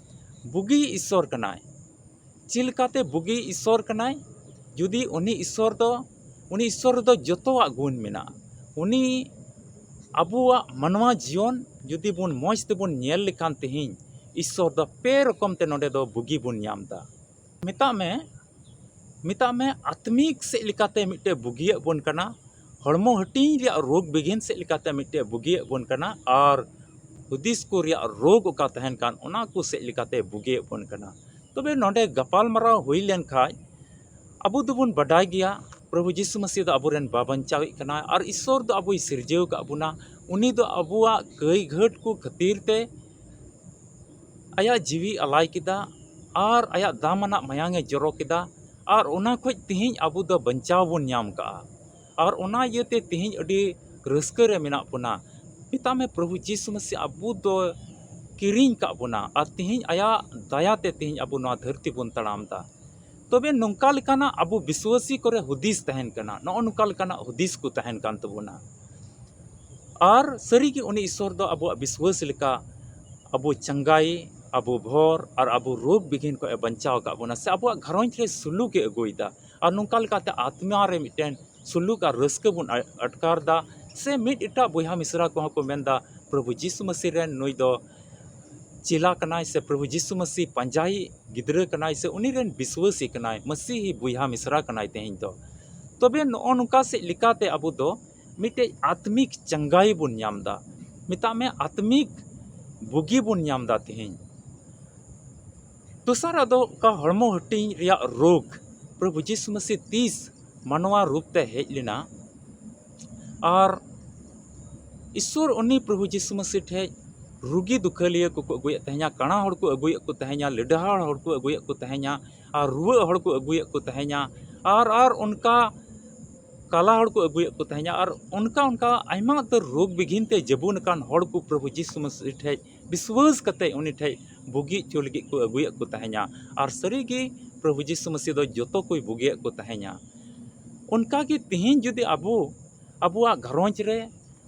ᱵᱩᱜᱤ ᱤᱥᱥᱚᱨ ᱠᱟᱱᱟᱭ᱾ ᱪᱮᱫ ᱞᱮᱠᱟᱛᱮ ᱵᱩᱜᱤ ᱤᱥᱥᱚᱨ ᱠᱟᱱᱟᱭ? ᱡᱩᱫᱤ ᱩᱱᱤ ᱤᱥᱥᱚᱨ ᱫᱚ, ᱩᱱᱤ ᱤᱥᱥᱚᱨ ᱨᱮᱫᱚ ᱡᱚᱛᱚᱣᱟᱜ ᱜᱩᱱ ᱢᱮᱱᱟᱜᱼᱟ᱾ ᱩᱱᱤ ᱟᱵᱚᱣᱟᱜ ᱢᱟᱱᱣᱟ ᱡᱤᱭᱚᱱ ᱡᱩᱫᱤ ᱵᱚᱱ ᱢᱚᱡᱽ ᱛᱮᱵᱚᱱ ᱧᱮᱞ ᱞᱮᱠᱷᱟᱱ, ᱛᱮᱦᱮᱧ ᱤᱥᱥᱚᱨ ᱫᱚ ᱯᱮ ᱨᱚᱠᱚᱢ ᱛᱮ ᱱᱚᱰᱮ ᱫᱚ ᱵᱩᱜᱤ ᱵᱚᱱ ᱧᱟᱢ ᱮᱫᱟ᱾ ᱢᱮᱛᱟᱜ ᱢᱮ, ᱢᱮᱛᱟᱜ ᱢᱮ, ᱟᱛᱢᱤᱠ ᱥᱮᱫ ᱞᱮᱠᱟᱛᱮ ᱢᱤᱫᱴᱮᱡ ᱵᱩᱜᱤᱭᱮᱫ ᱵᱚᱱ ᱠᱟᱱᱟ, ᱦᱚᱲᱢᱚ ᱦᱟᱹᱴᱤᱧ ᱨᱮᱭᱟᱜ ᱨᱳᱜᱽ ᱵᱤᱜᱷᱤᱱ ᱥᱮᱫ ᱞᱮᱠᱟᱛᱮ ᱢᱤᱫᱴᱮᱡ ᱵᱩᱜᱤᱭᱮᱫ ᱵᱚᱱ ᱠᱟᱱᱟ, ᱟᱨ ᱦᱩᱫᱤᱥ ᱠᱚ ᱨᱮᱭᱟᱜ ᱨᱳᱜᱽ ᱚᱠᱟ ᱛᱟᱦᱮᱱ ᱠᱟᱱ, ᱚᱱᱟ ᱠᱚ ᱥᱮᱫ ᱞᱮᱠᱟᱛᱮ ᱵᱩᱜᱤᱭᱮᱫ ᱵᱚᱱ ᱠᱟᱱᱟ᱾ ᱛᱚᱵᱮ ᱱᱚᱰᱮ ᱜᱟᱯᱟᱞ ᱢᱟᱨᱟᱣ ᱦᱩᱭ ᱞᱮᱱ ᱠᱷᱟᱡ, ᱟᱵᱚ ᱫᱚᱵᱚᱱ ᱵᱟᱰᱟᱭ ᱜᱮᱭᱟ, ᱯᱨᱚᱵᱷᱩ ᱡᱤᱥᱩ ᱢᱟᱹᱥᱤ ᱫᱚ ᱟᱵᱚᱨᱮᱱ ᱵᱟᱧᱪᱟᱣᱤᱡ ᱠᱟᱱᱟᱭ ᱟᱨ ᱤᱥᱥᱚᱨ ᱫᱚ ᱟᱵᱚᱭ ᱥᱤᱨᱡᱟᱹᱣ ᱟᱠᱟᱫ ᱵᱚᱱᱟ᱾ ᱩᱱᱤ ᱫᱚ ᱟᱵᱚᱣᱟᱜ ᱠᱟᱹᱭ ᱜᱷᱟᱹᱴ ᱠᱚ ᱠᱷᱟᱹᱛᱤᱨ ᱛᱮ ᱟᱭᱟᱜ ᱡᱤᱣᱤ ᱟᱞᱟᱭ ᱠᱮᱫᱟ ᱟᱨ ᱟᱭᱟᱜ ᱫᱟᱢ ᱟᱱᱟᱜ ᱢᱟᱭᱟᱝ ᱮ ᱡᱚᱨᱚ ᱠᱮᱫᱟ, ᱟᱨ ᱚᱱᱟ ᱠᱷᱚᱡ ᱛᱮᱦᱮᱧ ᱟᱵᱚ ᱫᱚ ᱵᱟᱧᱪᱟᱣ ᱵᱚᱱ ᱧᱟᱢ ᱠᱟᱜᱼᱟ᱾ ᱟᱨ ᱚᱱᱟ ᱤᱭᱟᱹᱛᱮ ᱛᱮᱦᱮᱧ ᱟᱹᱰᱤ ᱨᱟᱹᱥᱠᱟᱹ ᱨᱮ ᱢᱮᱱᱟᱜ ᱵᱚᱱᱟ᱾ ᱢᱮᱛᱟᱜ ᱢᱮ, ᱯᱨᱚᱵᱷᱩ ᱡᱤᱥᱩ ᱢᱟᱹᱥᱤ ᱟᱵᱚ ᱫᱚ ᱠᱤᱨᱤᱧ ᱠᱟᱜ ᱵᱚᱱᱟ, ᱟᱨ ᱛᱮᱦᱮᱧ ᱟᱭᱟᱜ ᱫᱟᱭᱟ ᱛᱮ ᱛᱮᱦᱮᱧ ᱟᱵᱚ ᱱᱚᱣᱟ ᱫᱷᱟᱹᱨᱛᱤ ᱵᱚᱱ ᱛᱟᱲᱟᱢ ᱮᱫᱟ᱾ ᱛᱚᱵᱮ ᱱᱚᱝᱠᱟ ᱞᱮᱠᱟᱱᱟᱜ ᱟᱵᱚ ᱵᱤᱥᱣᱟᱹᱥᱤ ᱠᱚᱨᱮ ᱦᱩᱫᱤᱥ ᱛᱟᱦᱮᱱ ᱠᱟᱱᱟ, ᱱᱚᱜᱼᱚ ᱱᱚᱝᱠᱟ ᱞᱮᱠᱟᱱᱟᱜ ᱦᱩᱫᱤᱥ ᱠᱚ ᱛᱟᱦᱮᱱ ᱠᱟᱱ ᱛᱟᱵᱚᱱᱟ᱾ ᱟᱨ ᱥᱟᱹᱨᱤᱜᱮ ᱩᱱᱤ ᱤᱥᱥᱚᱨ ᱫᱚ ᱟᱵᱚᱣᱟᱜ ᱵᱤᱥᱣᱟᱹᱥ ᱞᱮᱠᱟ ᱟᱵᱚ ᱪᱟᱸᱜᱟᱭ, ᱟᱵᱚ ᱵᱷᱚᱨ ᱟᱨ ᱟᱵᱚ ᱨᱳᱜᱽ ᱵᱤᱜᱷᱤᱱ ᱠᱷᱚᱱ ᱮ ᱵᱟᱧᱪᱟᱣ ᱟᱠᱟᱫ ᱵᱚᱱᱟ, ᱥᱮ ᱟᱵᱚᱣᱟᱜ ᱜᱷᱟᱨᱚᱸᱡᱽ ᱨᱮ ᱥᱩᱞᱩᱠ ᱮ ᱟᱹᱜᱩᱭᱮᱫᱟ᱾ ᱟᱨ ᱱᱚᱝᱠᱟ ᱞᱮᱠᱟᱛᱮ ᱟᱛᱢᱟ ᱨᱮ ᱢᱤᱫᱴᱮᱱ ᱥᱩᱞᱩᱠ ᱟᱨ ᱨᱟᱹᱥᱠᱟᱹ ᱵᱚᱱ ᱟ-, ᱟᱴᱠᱟᱨ ᱮᱫᱟ᱾ ᱥᱮ ᱢᱤᱫ ᱮᱴᱟᱜ ᱵᱚᱭᱦᱟ ᱢᱤᱥᱨᱟ ᱠᱚᱦᱚᱸ ᱠᱚ ᱢᱮᱱᱫᱟ, "ᱯᱨᱚᱵᱷᱩ ᱡᱤᱥᱩ ᱢᱟᱹᱥᱤ ᱨᱮᱱ ᱱᱩᱭ ᱫᱚ ᱪᱮᱞᱟ ᱠᱟᱱᱟᱭ, ᱥᱮ ᱯᱨᱚᱵᱷᱩ ᱡᱤᱥᱩ ᱢᱟᱹᱥᱤ ᱯᱟᱸᱡᱟᱭᱤᱡ ᱜᱤᱫᱽᱨᱟᱹ ᱠᱟᱱᱟᱭ, ᱥᱮ ᱩᱱᱤ ᱨᱮᱱ ᱵᱤᱥᱣᱟᱹᱥᱤ ᱠᱟᱱᱟᱭ, ᱢᱟᱹᱥᱤᱦᱤ ᱵᱚᱭᱦᱟ ᱢᱤᱥᱨᱟ ᱠᱟᱱᱟᱭ ᱛᱮᱦᱮᱧ ᱫᱚ᱾" ᱛᱚᱵᱮ ᱱᱚᱜᱼᱚ ᱱᱚᱝᱠᱟ ᱥᱮᱫ ᱞᱮᱠᱟᱛᱮ ᱟᱵᱚ ᱫᱚ ᱢᱤᱫᱴᱮᱡ ᱟᱛᱢᱤᱠ ᱪᱟᱸᱜᱟᱭ ᱵᱚᱱ ᱧᱟᱢ ᱮᱫᱟ᱾ ᱢᱮᱛᱟᱜ ᱢᱮ, ᱟᱛᱢᱤᱠ ᱵᱩᱜᱤ ᱵᱚᱱ ᱧᱟᱢ ᱮᱫᱟ ᱛᱮᱦᱮᱧ᱾ ᱫᱚᱥᱟᱨᱟᱜ ᱫᱚ ᱚᱠᱟ ᱦᱚᱲᱢᱚ ᱦᱟᱹᱴᱤᱧ ᱨᱮᱭᱟᱜ ᱨᱳᱜᱽ, ᱯᱨᱚᱵᱷᱩ ᱡᱤᱥᱩ ᱢᱟᱹᱥᱤ ᱛᱤᱥ ᱢᱟᱱᱣᱟ ᱨᱩᱯ ᱛᱮ ᱦᱮᱡ ᱞᱮᱱᱟ, ᱟᱨ ᱤᱥᱥᱚᱨ ᱩᱱᱤ ᱯᱨᱚᱵᱷᱩ ᱡᱤᱥᱩ ᱢᱟᱹᱥᱤ ᱴᱷᱮᱡ ᱨᱩᱜᱤ ᱫᱩᱠᱷᱟᱹᱞᱤᱭᱟᱹ ᱠᱚᱠᱚ ᱟᱹᱜᱩᱭᱮᱫ ᱛᱟᱦᱮᱸᱧᱟ, ᱠᱟᱬᱟ ᱦᱚᱲ ᱠᱚ ᱟᱹᱜᱩᱭᱮᱫ ᱠᱚ ᱛᱟᱦᱮᱸᱧᱟ, ᱞᱮᱰᱦᱟᱲ ᱦᱚᱲ ᱠᱚ ᱟᱹᱜᱩᱭᱮᱫ ᱠᱚ ᱛᱟᱦᱮᱸᱧᱟ, ᱟᱨ ᱨᱩᱣᱟᱹᱜ ᱦᱚᱲ ᱠᱚ ᱟᱹᱜᱩᱭᱮᱫ ᱠᱚ ᱛᱟᱦᱮᱸᱧᱟ, ᱟᱨ, ᱟᱨ ᱚᱱᱠᱟ ᱠᱟᱞᱟ ᱦᱚᱲ ᱠᱚ ᱟᱹᱜᱩᱭᱮᱫ ᱠᱚ ᱛᱟᱦᱮᱸᱧᱟ, ᱟᱨ ᱚᱱᱠᱟ ᱚᱱᱠᱟ ᱟᱭᱢᱟ ᱩᱛᱟᱹᱨ ᱨᱳᱜᱽ ᱵᱤᱜᱷᱤᱱ ᱛᱮ ᱡᱟᱹᱵᱩᱱ ᱟᱠᱟᱱ ᱦᱚᱲ ᱠᱚ ᱯᱨᱚᱵᱷᱩ ᱡᱤᱥᱩ ᱢᱟᱹᱥᱤ ᱴᱷᱮᱡ ᱵᱤᱥᱣᱟᱹᱥ ᱠᱟᱛᱮ ᱩᱱᱤ ᱴᱷᱮᱡ ᱵᱩᱜᱤ ᱦᱚᱪᱚ ᱞᱟᱹᱜᱤᱫ ᱠᱚ ᱟᱹᱜᱩᱭᱮᱫ ᱠᱚ ᱛᱟᱦᱮᱸᱧᱟ᱾ ᱟᱨ ᱥᱟᱹᱨᱤᱜᱮ ᱯᱨᱚᱵᱷᱩ ᱡᱤᱥᱩ ᱢᱟᱹᱥᱤ ᱫᱚ ᱡᱚᱛᱚ ᱠᱚᱭ ᱵᱩᱜᱤᱭᱮᱫ ᱠᱚ ᱛᱟᱦᱮᱸᱧᱟ᱾ ᱚᱱᱠᱟᱜᱮ ᱛᱮᱦᱮᱧ ᱡᱩᱫᱤ ᱟᱵᱚ ᱟᱵᱚᱣᱟᱜ ᱜᱷᱟᱨᱚᱸᱡᱽ ᱨᱮ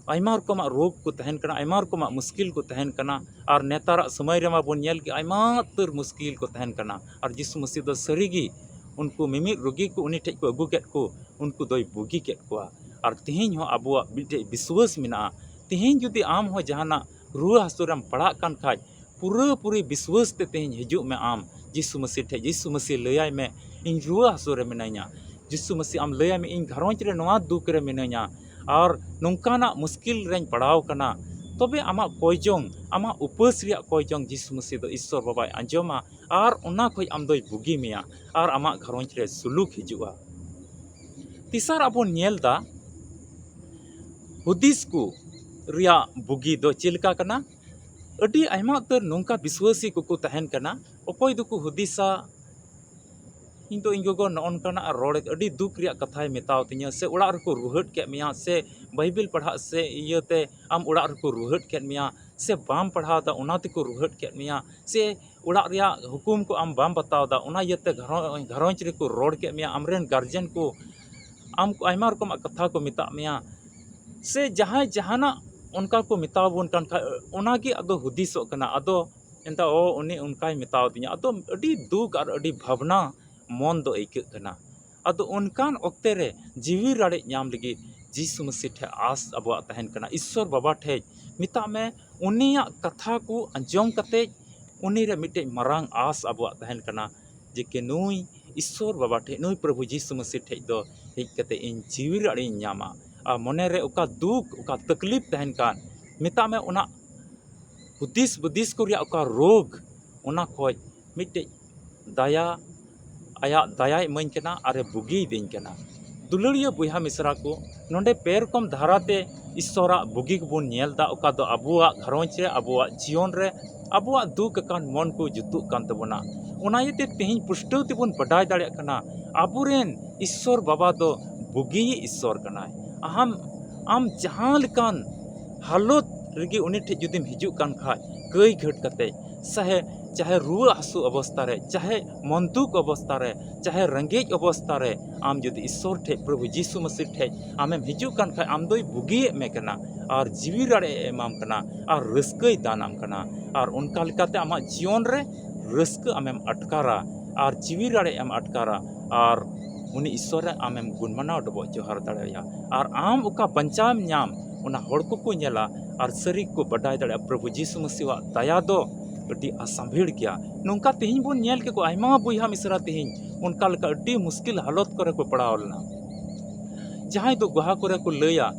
ᱟᱭᱢᱟ ᱨᱚᱠᱚᱢᱟᱜ ᱨᱳᱜᱽ ᱠᱚ ᱛᱟᱦᱮᱱ ᱠᱟᱱᱟ, ᱟᱭᱢᱟ ᱨᱚᱠᱚᱢᱟᱜ ᱢᱩᱥᱠᱤᱞ ᱠᱚ ᱛᱟᱦᱮᱱ ᱠᱟᱱᱟ, ᱟᱨ ᱱᱮᱛᱟᱨᱟᱜ ᱥᱚᱢᱚᱭ ᱨᱮᱢᱟ ᱵᱚᱱ ᱧᱮᱞ ᱠᱮᱫ ᱟᱭᱢᱟ ᱩᱛᱟᱹᱨ ᱢᱩᱥᱠᱤᱞ ᱠᱚ ᱛᱟᱦᱮᱱ ᱠᱟᱱᱟ, ᱟᱨ ᱡᱤᱥᱩ ᱢᱟᱹᱥᱤ ᱫᱚ ᱥᱟᱹᱨᱤᱜᱮ ᱩᱱᱠᱩ ᱢᱤᱢᱤᱫ ᱨᱩᱜᱤ ᱠᱚ ᱩᱱᱤ ᱴᱷᱮᱡ ᱠᱚ ᱟᱹᱜᱩ ᱠᱮᱫ ᱠᱚ, ᱩᱱᱠᱩ ᱫᱚᱭ ᱵᱩᱜᱤ ᱠᱮᱫ ᱠᱚᱣᱟ᱾ ᱟᱨ ᱛᱮᱦᱮᱧ ᱦᱚᱸ ᱟᱵᱚᱣᱟᱜ ᱢᱤᱫᱴᱮᱡ ᱵᱤᱥᱣᱟᱹᱥ ᱢᱮᱱᱟᱜᱼᱟ᱾ ᱛᱮᱦᱮᱧ ᱡᱩᱫᱤ ᱟᱢ ᱦᱚᱸ ᱡᱟᱦᱟᱱᱟᱜ ᱨᱩᱣᱟᱹ ᱦᱟᱹᱥᱩ ᱨᱮᱢ ᱯᱟᱲᱟᱜ ᱠᱟᱱ ᱠᱷᱟᱡ, ᱯᱩᱨᱟᱹᱯᱩᱨᱤ ᱵᱤᱥᱣᱟᱹᱥ ᱛᱮ ᱛᱮᱦᱮᱧ ᱦᱤᱡᱩᱜ ᱢᱮ ᱟᱢ ᱡᱤᱥᱩ ᱢᱟᱹᱥᱤ ᱴᱷᱮᱡ, ᱡᱤᱥᱩ ᱢᱟᱹᱥᱤ ᱞᱟᱹᱭᱟᱭ ᱢᱮ, "ᱤᱧ ᱨᱩᱣᱟᱹ ᱦᱟᱹᱥᱩ ᱨᱮ ᱢᱤᱱᱟᱹᱧᱟ᱾" ᱡᱤᱥᱩ ᱢᱟᱹᱥᱤ ᱟᱢ ᱞᱟᱹᱭᱟᱭ ᱢᱮ, "ᱤᱧ ᱜᱷᱟᱨᱚᱸᱡᱽ ᱨᱮ ᱱᱚᱣᱟ ᱫᱩᱠ ᱨᱮ ᱢᱤᱱᱟᱹᱧᱟ, ᱟᱨ ᱱᱚᱝᱠᱟᱱᱟᱜ ᱢᱩᱥᱠᱤᱞ ᱨᱮᱧ ᱯᱟᱲᱟᱣ ᱠᱟᱱᱟ᱾" ᱛᱚᱵᱮ ᱟᱢᱟᱜ ᱠᱚᱭᱡᱚᱝ, ᱟᱢᱟᱜ ᱩᱯᱟᱹᱥ ᱨᱮᱭᱟᱜ ᱠᱚᱭᱡᱚᱝ ᱡᱤᱥᱩ ᱢᱟᱹᱥᱤ ᱫᱚ ᱤᱥᱥᱚᱨ ᱵᱟᱵᱟᱭ ᱟᱸᱡᱚᱢᱟ, ᱟᱨ ᱚᱱᱟ ᱠᱷᱚᱡ ᱟᱢ ᱫᱚᱭ ᱵᱩᱜᱤ ᱢᱮᱭᱟ, ᱟᱨ ᱟᱢᱟᱜ ᱜᱷᱟᱨᱚᱸᱡᱽ ᱨᱮ ᱥᱩᱞᱩᱠ ᱦᱤᱡᱩᱜᱼᱟ᱾ ᱛᱮᱥᱟᱨ ᱟᱵᱚᱱ ᱧᱮᱞ ᱫᱟ, ᱦᱩᱫᱤᱥ ᱠᱚ ᱨᱮᱭᱟᱜ ᱵᱩᱜᱤ ᱫᱚ ᱪᱮᱫ ᱞᱮᱠᱟ ᱠᱟᱱᱟ? ᱟᱹᱰᱤ ᱟᱭᱢᱟ ᱩᱛᱟᱹᱨ ᱱᱚᱝᱠᱟ ᱵᱤᱥᱣᱟᱹᱥᱤ ᱠᱚᱠᱚ ᱛᱟᱦᱮᱱ ᱠᱟᱱᱟ, ᱚᱠᱚᱭ ᱫᱚᱠᱚ ᱦᱩᱫᱤᱥᱟ, "ᱤᱧ ᱫᱚ ᱤᱧ ᱜᱚᱜᱚ ᱱᱚᱜᱼᱚ ᱱᱚᱝᱠᱟᱱᱟᱜ ᱨᱚᱲ, ᱟᱹᱰᱤ ᱫᱩᱠ ᱨᱮᱭᱟᱜ ᱠᱟᱛᱷᱟᱭ ᱢᱮᱛᱟᱣ ᱫᱤᱧᱟ, ᱥᱮ ᱚᱲᱟᱜ ᱨᱮᱠᱚ ᱨᱩᱦᱮᱫ ᱠᱮᱫ ᱢᱮᱭᱟ, ᱥᱮ ᱵᱟᱭᱵᱮᱞ ᱯᱟᱲᱦᱟᱜ ᱥᱮ ᱤᱭᱟᱹᱛᱮ ᱟᱢ ᱚᱲᱟᱜ ᱨᱮᱠᱚ ᱨᱩᱦᱮᱫ ᱠᱮᱫ ᱢᱮᱭᱟ, ᱥᱮ ᱵᱟᱢ ᱯᱟᱲᱦᱟᱣ ᱫᱟ ᱚᱱᱟ ᱛᱮᱠᱚ ᱨᱩᱦᱮᱫ ᱠᱮᱫ ᱢᱮᱭᱟ, ᱥᱮ ᱚᱲᱟᱜ ᱨᱮᱭᱟᱜ ᱦᱩᱠᱩᱢ ᱠᱚ ᱟᱢ ᱵᱟᱢ ᱵᱟᱛᱟᱣ ᱫᱟ ᱚᱱᱟ ᱤᱭᱟᱹᱛᱮ ᱜᱷᱟᱨᱚᱸ-, ᱜᱷᱟᱨᱚᱸᱡᱽ ᱨᱮᱠᱚ ᱨᱚᱲ ᱠᱮᱫ ᱢᱮᱭᱟ, ᱟᱢᱨᱮᱱ ᱜᱟᱨᱡᱮᱱ ᱠᱚ ᱟᱢ ᱠᱚ ᱟᱭᱢᱟ ᱨᱚᱠᱚᱢᱟᱜ ᱠᱟᱛᱷᱟ ᱠᱚ ᱢᱮᱛᱟᱜ ᱢᱮᱭᱟ, ᱥᱮ ᱡᱟᱦᱟᱸᱭ ᱡᱟᱦᱟᱱᱟᱜ ᱚᱱᱠᱟ ᱠᱚ ᱢᱮᱛᱟᱣ ᱵᱚᱱ ᱠᱟᱱ ᱠᱷᱟᱡ, ᱚᱱᱟᱜᱮ ᱟᱫᱚ ᱦᱩᱫᱤᱥᱚᱜ ᱠᱟᱱᱟ, ᱟᱫᱚ ᱮᱱᱛᱮ ᱚ ᱩᱱᱤ ᱚᱱᱠᱟᱭ ᱢᱮᱛᱟᱣ ᱫᱤᱧᱟ", ᱟᱫᱚ ᱟᱹᱰᱤ ᱫᱩᱠ ᱟᱨ ᱟᱹᱰᱤ ᱵᱷᱟᱵᱽᱱᱟ ᱢᱚᱱ ᱫᱚ ᱟᱹᱭᱠᱟᱹᱜ ᱠᱟᱱᱟ᱾ ᱟᱫᱚ ᱚᱱᱠᱟᱱ ᱚᱠᱛᱮ ᱨᱮ ᱡᱤᱣᱤ ᱨᱟᱲᱮᱡ ᱧᱟᱢ ᱞᱟᱹᱜᱤᱫ ᱡᱤᱥᱩ ᱢᱟᱹᱥᱤ ᱴᱷᱮᱡ ᱟᱥ ᱟᱵᱚᱣᱟᱜ ᱛᱟᱦᱮᱱ ᱠᱟᱱᱟ, ᱤᱥᱥᱚᱨ ᱵᱟᱵᱟ ᱴᱷᱮᱡ᱾ ᱢᱮᱛᱟᱜ ᱢᱮ, ᱩᱱᱤᱭᱟᱜ ᱠᱟᱛᱷᱟ ᱠᱚ ᱟᱸᱡᱚᱢ ᱠᱟᱛᱮ ᱩᱱᱤ ᱨᱮ ᱢᱤᱫᱴᱮᱡ ᱢᱟᱨᱟᱝ ᱟᱥ ᱟᱵᱚᱣᱟᱜ ᱛᱟᱦᱮᱱ ᱠᱟᱱᱟ, ᱡᱮ ᱠᱤ ᱱᱩᱭ ᱤᱥᱥᱚᱨ ᱵᱟᱵᱟ ᱴᱷᱮᱡ, ᱱᱩᱭ ᱯᱨᱚᱵᱷᱩ ᱡᱤᱥᱩ ᱢᱟᱹᱥᱤ ᱴᱷᱮᱡ ᱫᱚ ᱦᱮᱡ ᱠᱟᱛᱮ ᱤᱧ ᱡᱤᱣᱤ ᱨᱟᱲᱮᱡ ᱤᱧ ᱧᱟᱢᱟ᱾ ᱟᱨ ᱢᱚᱱᱮ ᱨᱮ ᱚᱠᱟ ᱫᱩᱠ, ᱚᱠᱟ ᱛᱟᱠᱞᱤᱯ ᱛᱟᱦᱮᱱ ᱠᱟᱱ, ᱢᱮᱛᱟᱜ ᱢᱮ ᱚᱱᱟ ᱦᱩᱫᱤᱥ ᱵᱩᱫᱤᱥ ᱠᱚ ᱨᱮᱭᱟᱜ ᱚᱠᱟ ᱨᱳᱜᱽ, ᱚᱱᱟ ᱠᱷᱚᱡ ᱢᱤᱫᱴᱮᱡ ᱫᱟᱭᱟ, ᱟᱭᱟᱜ ᱫᱟᱭᱟᱭ ᱤᱢᱟᱹᱧ ᱠᱟᱱᱟ ᱟᱨᱮ ᱵᱩᱜᱤᱭᱤᱫᱤᱧ ᱠᱟᱱᱟ᱾ ᱫᱩᱞᱟᱹᱲᱤᱭᱟᱹ ᱵᱚᱭᱦᱟ ᱢᱤᱥᱨᱟ ᱠᱚ, ᱱᱚᱰᱮ ᱯᱮ ᱨᱚᱠᱚᱢ ᱫᱷᱟᱨᱟᱛᱮ ᱤᱥᱥᱚᱨᱟᱜ ᱵᱩᱜᱤ ᱠᱚᱵᱚᱱ ᱧᱮᱞ ᱮᱫᱟ, ᱚᱠᱟ ᱫᱚ ᱟᱵᱚᱣᱟᱜ ᱜᱷᱟᱨᱚᱸᱡᱽ ᱨᱮ, ᱟᱵᱚᱣᱟᱜ ᱡᱤᱭᱚᱱ ᱨᱮ, ᱟᱵᱚᱣᱟᱜ ᱫᱩᱠ ᱟᱠᱟᱱ ᱢᱚᱱ ᱠᱚ ᱡᱩᱛᱩᱜ ᱠᱟᱱ ᱛᱟᱵᱚᱱᱟ᱾ ᱚᱱᱟ ᱤᱭᱟᱹᱛᱮ ᱛᱮᱦᱮᱧ ᱯᱩᱥᱴᱟᱹᱣ ᱛᱮᱵᱚᱱ ᱵᱟᱰᱟᱭ ᱫᱟᱲᱮᱭᱟᱜ ᱠᱟᱱᱟ, ᱟᱵᱚᱨᱮᱱ ᱤᱥᱥᱚᱨ ᱵᱟᱵᱟ ᱫᱚ ᱵᱩᱜᱤᱭᱤᱡ ᱤᱥᱥᱚᱨ ᱠᱟᱱᱟᱭ᱾ ᱟᱢ, ᱟᱢ ᱡᱟᱦᱟᱸ ᱞᱮᱠᱟᱱ ᱦᱟᱞᱚᱛ ᱨᱮᱜᱮ ᱩᱱᱤ ᱴᱷᱮᱡ ᱡᱩᱫᱤᱢ ᱦᱤᱡᱩᱜ ᱠᱟᱱ ᱠᱷᱟᱡ, ᱠᱟᱹᱭ ᱜᱷᱟᱹᱴ ᱠᱟᱛᱮ, ᱪᱟᱦᱮ, ᱪᱟᱦᱮ ᱨᱩᱣᱟᱹ ᱦᱟᱹᱥᱩ ᱚᱵᱚᱥᱛᱟ ᱨᱮ, ᱪᱟᱦᱮ ᱢᱚᱱᱫᱩᱠ ᱚᱵᱚᱥᱛᱟ ᱨᱮ, ᱪᱟᱦᱮ ᱨᱮᱸᱜᱮᱡ ᱚᱵᱚᱥᱛᱟ ᱨᱮ, ᱟᱢ ᱡᱩᱫᱤ ᱤᱥᱥᱚᱨ ᱴᱷᱮᱡ, ᱯᱨᱚᱵᱷᱩ ᱡᱤᱥᱩ ᱢᱟᱹᱥᱤ ᱴᱷᱮᱡ ᱟᱢᱮᱢ ᱦᱤᱡᱩᱜ ᱠᱟᱱ ᱠᱷᱟᱡ, ᱟᱢ ᱫᱚᱭ ᱵᱩᱜᱤᱭᱮᱫ ᱢᱮ ᱠᱟᱱᱟ ᱟᱨ ᱡᱤᱣᱤ ᱨᱟᱲᱮᱡ ᱮ ᱮᱢᱟᱢ ᱠᱟᱱᱟ ᱟᱨ ᱨᱟᱹᱥᱠᱟᱹᱭ ᱫᱟᱱᱟᱢ ᱠᱟᱱᱟ᱾ ᱟᱨ ᱚᱱᱠᱟ ᱞᱮᱠᱟᱛᱮ ᱟᱢᱟᱜ ᱡᱤᱭᱚᱱ ᱨᱮ ᱨᱟᱹᱥᱠᱟᱹ ᱟᱢᱮᱢ ᱟᱴᱠᱟᱨᱟ ᱟᱨ ᱡᱤᱣᱤ ᱨᱟᱲᱮᱡ ᱮᱢ ᱟᱴᱠᱟᱨᱟ ᱟᱨ ᱩᱱᱤ ᱤᱥᱥᱚᱨ ᱨᱮ ᱟᱢᱮᱢ ᱜᱩᱱ ᱢᱟᱱᱟᱣ ᱰᱚᱵᱚᱜ ᱡᱚᱦᱟᱨ ᱫᱟᱲᱮᱣᱟᱭᱟ᱾ ᱟᱨ ᱟᱢ ᱚᱠᱟ ᱵᱟᱧᱪᱟᱣᱮᱢ ᱧᱟᱢ, ᱚᱱᱟ ᱦᱚᱲ ᱠᱚᱠᱚ ᱧᱮᱞᱟ ᱟᱨ ᱥᱟᱹᱨᱤ ᱜᱮᱠᱚ ᱵᱟᱰᱟᱭ ᱫᱟᱲᱮᱭᱟᱜᱼᱟ, ᱯᱨᱚᱵᱷᱩ ᱡᱤᱥᱩ ᱢᱟᱹᱥᱤᱣᱟᱜ ᱫᱟᱭᱟ ᱫᱚ ᱟᱹᱰᱤ ᱟᱥᱟᱢᱵᱷᱤᱲ ᱜᱮᱭᱟ᱾ ᱱᱚᱝᱠᱟ ᱛᱮᱦᱮᱧ ᱵᱚᱱ ᱧᱮᱞ ᱠᱮᱫ ᱠᱚᱣᱟ, ᱟᱭᱢᱟ ᱵᱚᱭᱦᱟ ᱢᱤᱥᱨᱟ ᱛᱮᱦᱮᱧ ᱚᱱᱠᱟ ᱞᱮᱠᱟ ᱟᱹᱰᱤ ᱢᱩᱥᱠᱤᱞ ᱦᱟᱞᱚᱛ ᱠᱚᱨᱮ ᱠᱚ ᱯᱟᱲᱟᱣ ᱞᱮᱱᱟ᱾ ᱡᱟᱦᱟᱸᱭ ᱫᱚ ᱜᱚᱦᱟ ᱠᱚᱨᱮ ᱠᱚ ᱞᱟᱹᱭᱟ,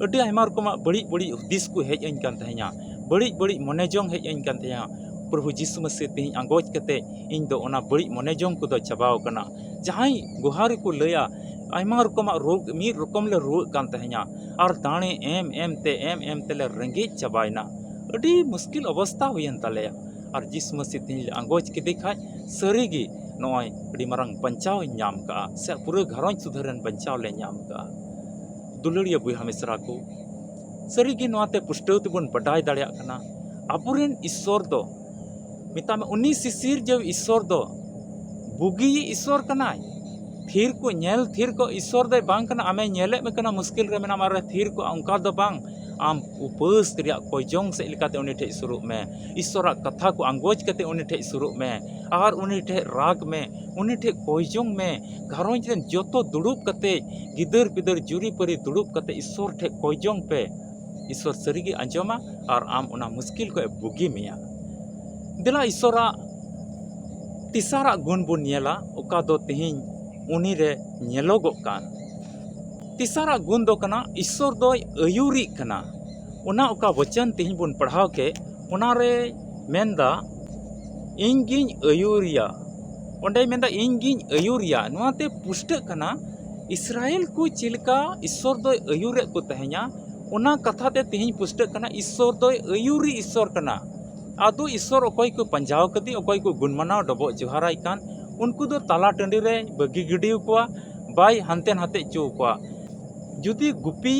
ᱟᱹᱰᱤ ᱟᱭᱢᱟ ᱨᱚᱠᱚᱢᱟᱜ ᱵᱟᱹᱲᱤᱡ ᱵᱟᱹᱲᱤᱡ ᱦᱩᱫᱤᱥ ᱠᱚ ᱦᱮᱡ ᱟᱹᱧ ᱠᱟᱱ ᱛᱟᱦᱮᱸᱧᱟ, ᱵᱟᱹᱲᱤᱡ ᱵᱟᱹᱲᱤᱡ ᱢᱚᱱᱮ ᱡᱚᱝ ᱦᱮᱡ ᱟᱹᱧ ᱠᱟᱱ ᱛᱟᱦᱮᱸᱧᱟ᱾ ᱯᱨᱚᱵᱷᱩ ᱡᱤᱥᱩ ᱢᱟᱹᱥᱤ ᱛᱮᱦᱮᱧ ᱟᱸᱜᱚᱪ ᱠᱟᱛᱮ ᱤᱧ ᱫᱚ ᱚᱱᱟ ᱵᱟᱹᱲᱤᱡ ᱢᱚᱱᱮ ᱡᱚᱝ ᱠᱚᱫᱚ ᱪᱟᱵᱟᱣ ᱠᱟᱱᱟ᱾ ᱡᱟᱦᱟᱸᱭ ᱜᱚᱦᱟ ᱨᱮᱠᱚ ᱞᱟᱹᱭᱟ, ᱟᱭᱢᱟ ᱨᱚᱠᱚᱢᱟᱜ ᱨᱳᱜᱽ, ᱢᱤᱫ ᱨᱚᱠᱚᱢ ᱞᱮ ᱨᱩᱣᱟᱹᱜ ᱠᱟᱱ ᱛᱟᱦᱮᱸᱧᱟ, ᱟᱨ ᱫᱟᱲᱮ ᱮᱢ ᱮᱢ ᱛᱮ, ᱮᱢ ᱮᱢ ᱛᱮᱞᱮ ᱨᱮᱸᱜᱮᱡ ᱪᱟᱵᱟᱭᱮᱱᱟ, ᱟᱹᱰᱤ ᱢᱩᱥᱠᱤᱞ ᱚᱵᱚᱥᱛᱟ ᱦᱩᱭᱮᱱ ᱛᱟᱞᱮᱭᱟ᱾ ᱟᱨ ᱡᱤᱥᱩ ᱢᱟᱹᱥᱤ ᱛᱮᱦᱮᱧ ᱞᱮ ᱟᱸᱜᱚᱪ ᱠᱮᱫᱮ ᱠᱷᱟᱡ, ᱥᱟᱹᱨᱤ ᱜᱮ ᱱᱚᱜᱼᱚᱭ ᱟᱹᱰᱤ ᱢᱟᱨᱟᱝ ᱵᱟᱧᱪᱟᱣ ᱤᱧ ᱧᱟᱢ ᱠᱟᱜᱼᱟ, ᱥᱮ ᱯᱩᱨᱟᱹ ᱜᱷᱟᱨᱚᱸᱡᱽ ᱥᱩᱫᱷᱟᱹᱨ ᱨᱮᱱ ᱵᱟᱧᱪᱟᱣ ᱞᱮ ᱧᱟᱢ ᱠᱟᱜᱼᱟ᱾ ᱫᱩᱞᱟᱹᱲᱤᱭᱟᱹ ᱵᱚᱭᱦᱟ ᱢᱤᱥᱨᱟ ᱠᱚ, ᱥᱟᱹᱨᱤ ᱜᱮ ᱱᱚᱣᱟ ᱛᱮ ᱯᱩᱥᱴᱟᱹᱣ ᱛᱮᱵᱚᱱ ᱵᱟᱰᱟᱭ ᱫᱟᱲᱮᱭᱟᱜ ᱠᱟᱱᱟ, ᱟᱵᱚᱨᱮᱱ ᱤᱥᱥᱚᱨ ᱫᱚ, ᱢᱮᱛᱟᱜ ᱢᱮ, ᱩᱱᱤ ᱥᱤᱥᱤᱨᱡᱟᱹᱣ ᱤᱥᱥᱚᱨ ᱫᱚ ᱵᱩᱜᱤᱭᱤᱡ ᱤᱥᱥᱚᱨ ᱠᱟᱱᱟᱭ᱾ ᱛᱷᱤᱨ ᱠᱚ ᱧᱮᱞ ᱛᱷᱤᱨ ᱠᱚ ᱤᱥᱥᱚᱨ ᱫᱚᱭ ᱵᱟᱝ ᱠᱟᱱᱟ, ᱟᱢᱮ ᱧᱮᱞᱮᱫ ᱢᱮ ᱠᱟᱱᱟ, ᱢᱩᱥᱠᱤᱞ ᱨᱮ ᱢᱮᱱᱟᱢ, ᱟᱨᱮ ᱛᱷᱤᱨ ᱠᱚᱜᱼᱟ, ᱚᱱᱠᱟ ᱫᱚ ᱵᱟᱝ᱾ ᱟᱢ ᱩᱯᱟᱹᱥ ᱨᱮᱭᱟᱜ ᱠᱚᱭᱡᱚᱝ ᱥᱮᱫ ᱞᱮᱠᱟᱛᱮ ᱩᱱᱤ ᱴᱷᱮᱡ ᱥᱩᱨᱩᱜ ᱢᱮ᱾ ᱤᱥᱥᱚᱨᱟᱜ ᱠᱟᱛᱷᱟ ᱠᱚ ᱟᱸᱜᱚᱪ ᱠᱟᱛᱮ ᱩᱱᱤ ᱴᱷᱮᱡ ᱥᱩᱨᱩᱜ ᱢᱮ ᱟᱨ ᱩᱱᱤ ᱴᱷᱮᱡ ᱨᱟᱜᱽ ᱢᱮ, ᱩᱱᱤ ᱴᱷᱮᱡ ᱠᱚᱭᱡᱚᱝ ᱢᱮ᱾ ᱜᱷᱟᱨᱚᱸᱡᱽ ᱨᱮᱱ ᱡᱚᱛᱚ ᱫᱩᱲᱩᱵ ᱠᱟᱛᱮ, ᱜᱤᱫᱟᱹᱨ ᱯᱤᱫᱟᱹᱨ ᱡᱩᱨᱤ ᱯᱟᱹᱨᱤ ᱫᱩᱲᱩᱵ ᱠᱟᱛᱮ ᱤᱥᱥᱚᱨ ᱴᱷᱮᱡ ᱠᱚᱭᱡᱚᱝ ᱯᱮ᱾ ᱤᱥᱥᱚᱨ ᱥᱟᱹᱨᱤᱜᱮ ᱟᱸᱡᱚᱢᱟ ᱟᱨ ᱟᱢ ᱚᱱᱟ ᱢᱩᱥᱠᱤᱞ ᱠᱷᱚᱡ ᱮ ᱵᱩᱜᱤ ᱢᱮᱭᱟ᱾ ᱫᱮᱞᱟ ᱤᱥᱥᱚᱨᱟᱜ ᱛᱮᱥᱟᱨᱟᱜ ᱜᱩᱱ ᱵᱚᱱ ᱧᱮᱞᱟ, ᱚᱠᱟ ᱫᱚ ᱛᱮᱦᱮᱧ ᱩᱱᱤ ᱨᱮ ᱧᱮᱞᱚᱜᱚᱜ ᱠᱟᱱ᱾ ᱛᱮᱥᱟᱨᱟᱜ ᱜᱩᱱ ᱫᱚ ᱠᱟᱱᱟ, ᱤᱥᱥᱚᱨ ᱫᱚᱭ ᱟᱹᱭᱩᱨᱤᱜ ᱠᱟᱱᱟ᱾ ᱚᱱᱟ ᱚᱠᱟ ᱵᱚᱪᱚᱱ ᱛᱮᱦᱮᱧ ᱵᱚᱱ ᱯᱟᱲᱦᱟᱣ ᱠᱮᱫ, ᱚᱱᱟᱨᱮ ᱢᱮᱱᱫᱟ, "ᱤᱧ ᱜᱤᱧ ᱟᱹᱭᱩᱨᱤᱭᱟ᱾" ᱚᱸᱰᱮᱭ ᱢᱮᱱᱫᱟ, "ᱤᱧ ᱜᱤᱧ ᱟᱹᱭᱩᱨᱤᱭᱟ᱾" ᱱᱚᱣᱟᱛᱮ ᱯᱩᱥᱴᱟᱹᱜ ᱠᱟᱱᱟ, ᱤᱥᱨᱟᱭᱮᱞ ᱠᱚ ᱪᱮᱫ ᱞᱮᱠᱟ ᱤᱥᱥᱚᱨ ᱫᱚᱭ ᱟᱹᱭᱩᱨᱮᱫ ᱠᱚ ᱛᱟᱦᱮᱸᱧᱟ, ᱚᱱᱟ ᱠᱟᱛᱷᱟ ᱛᱮ ᱛᱮᱦᱮᱧ ᱯᱩᱥᱴᱟᱹᱜ ᱠᱟᱱᱟ, ᱤᱥᱥᱚᱨ ᱫᱚᱭ ᱟᱹᱭᱩᱨᱤ ᱤᱥᱥᱚᱨ ᱠᱟᱱᱟ᱾ ᱟᱫᱚ ᱤᱥᱥᱚᱨ ᱚᱠᱚᱭ ᱠᱚ ᱯᱟᱸᱡᱟᱣ ᱠᱟᱫᱮ, ᱚᱠᱚᱭ ᱠᱚ ᱜᱩᱱᱢᱟᱱᱟᱣ ᱰᱚᱵᱚᱜ ᱡᱚᱦᱟᱨᱟᱭ ᱠᱟᱱ, ᱩᱱᱠᱩ ᱫᱚ ᱛᱟᱞᱟ ᱴᱟᱺᱰᱤ ᱨᱮ ᱵᱟᱹᱜᱤ ᱜᱤᱰᱤ ᱟᱠᱚᱣᱟ, ᱵᱟᱭ ᱦᱟᱱᱛᱮ ᱱᱟᱛᱮ ᱦᱚᱪᱚ ᱟᱠᱚᱣᱟ᱾ ᱡᱩᱫᱤ ᱜᱩᱯᱤ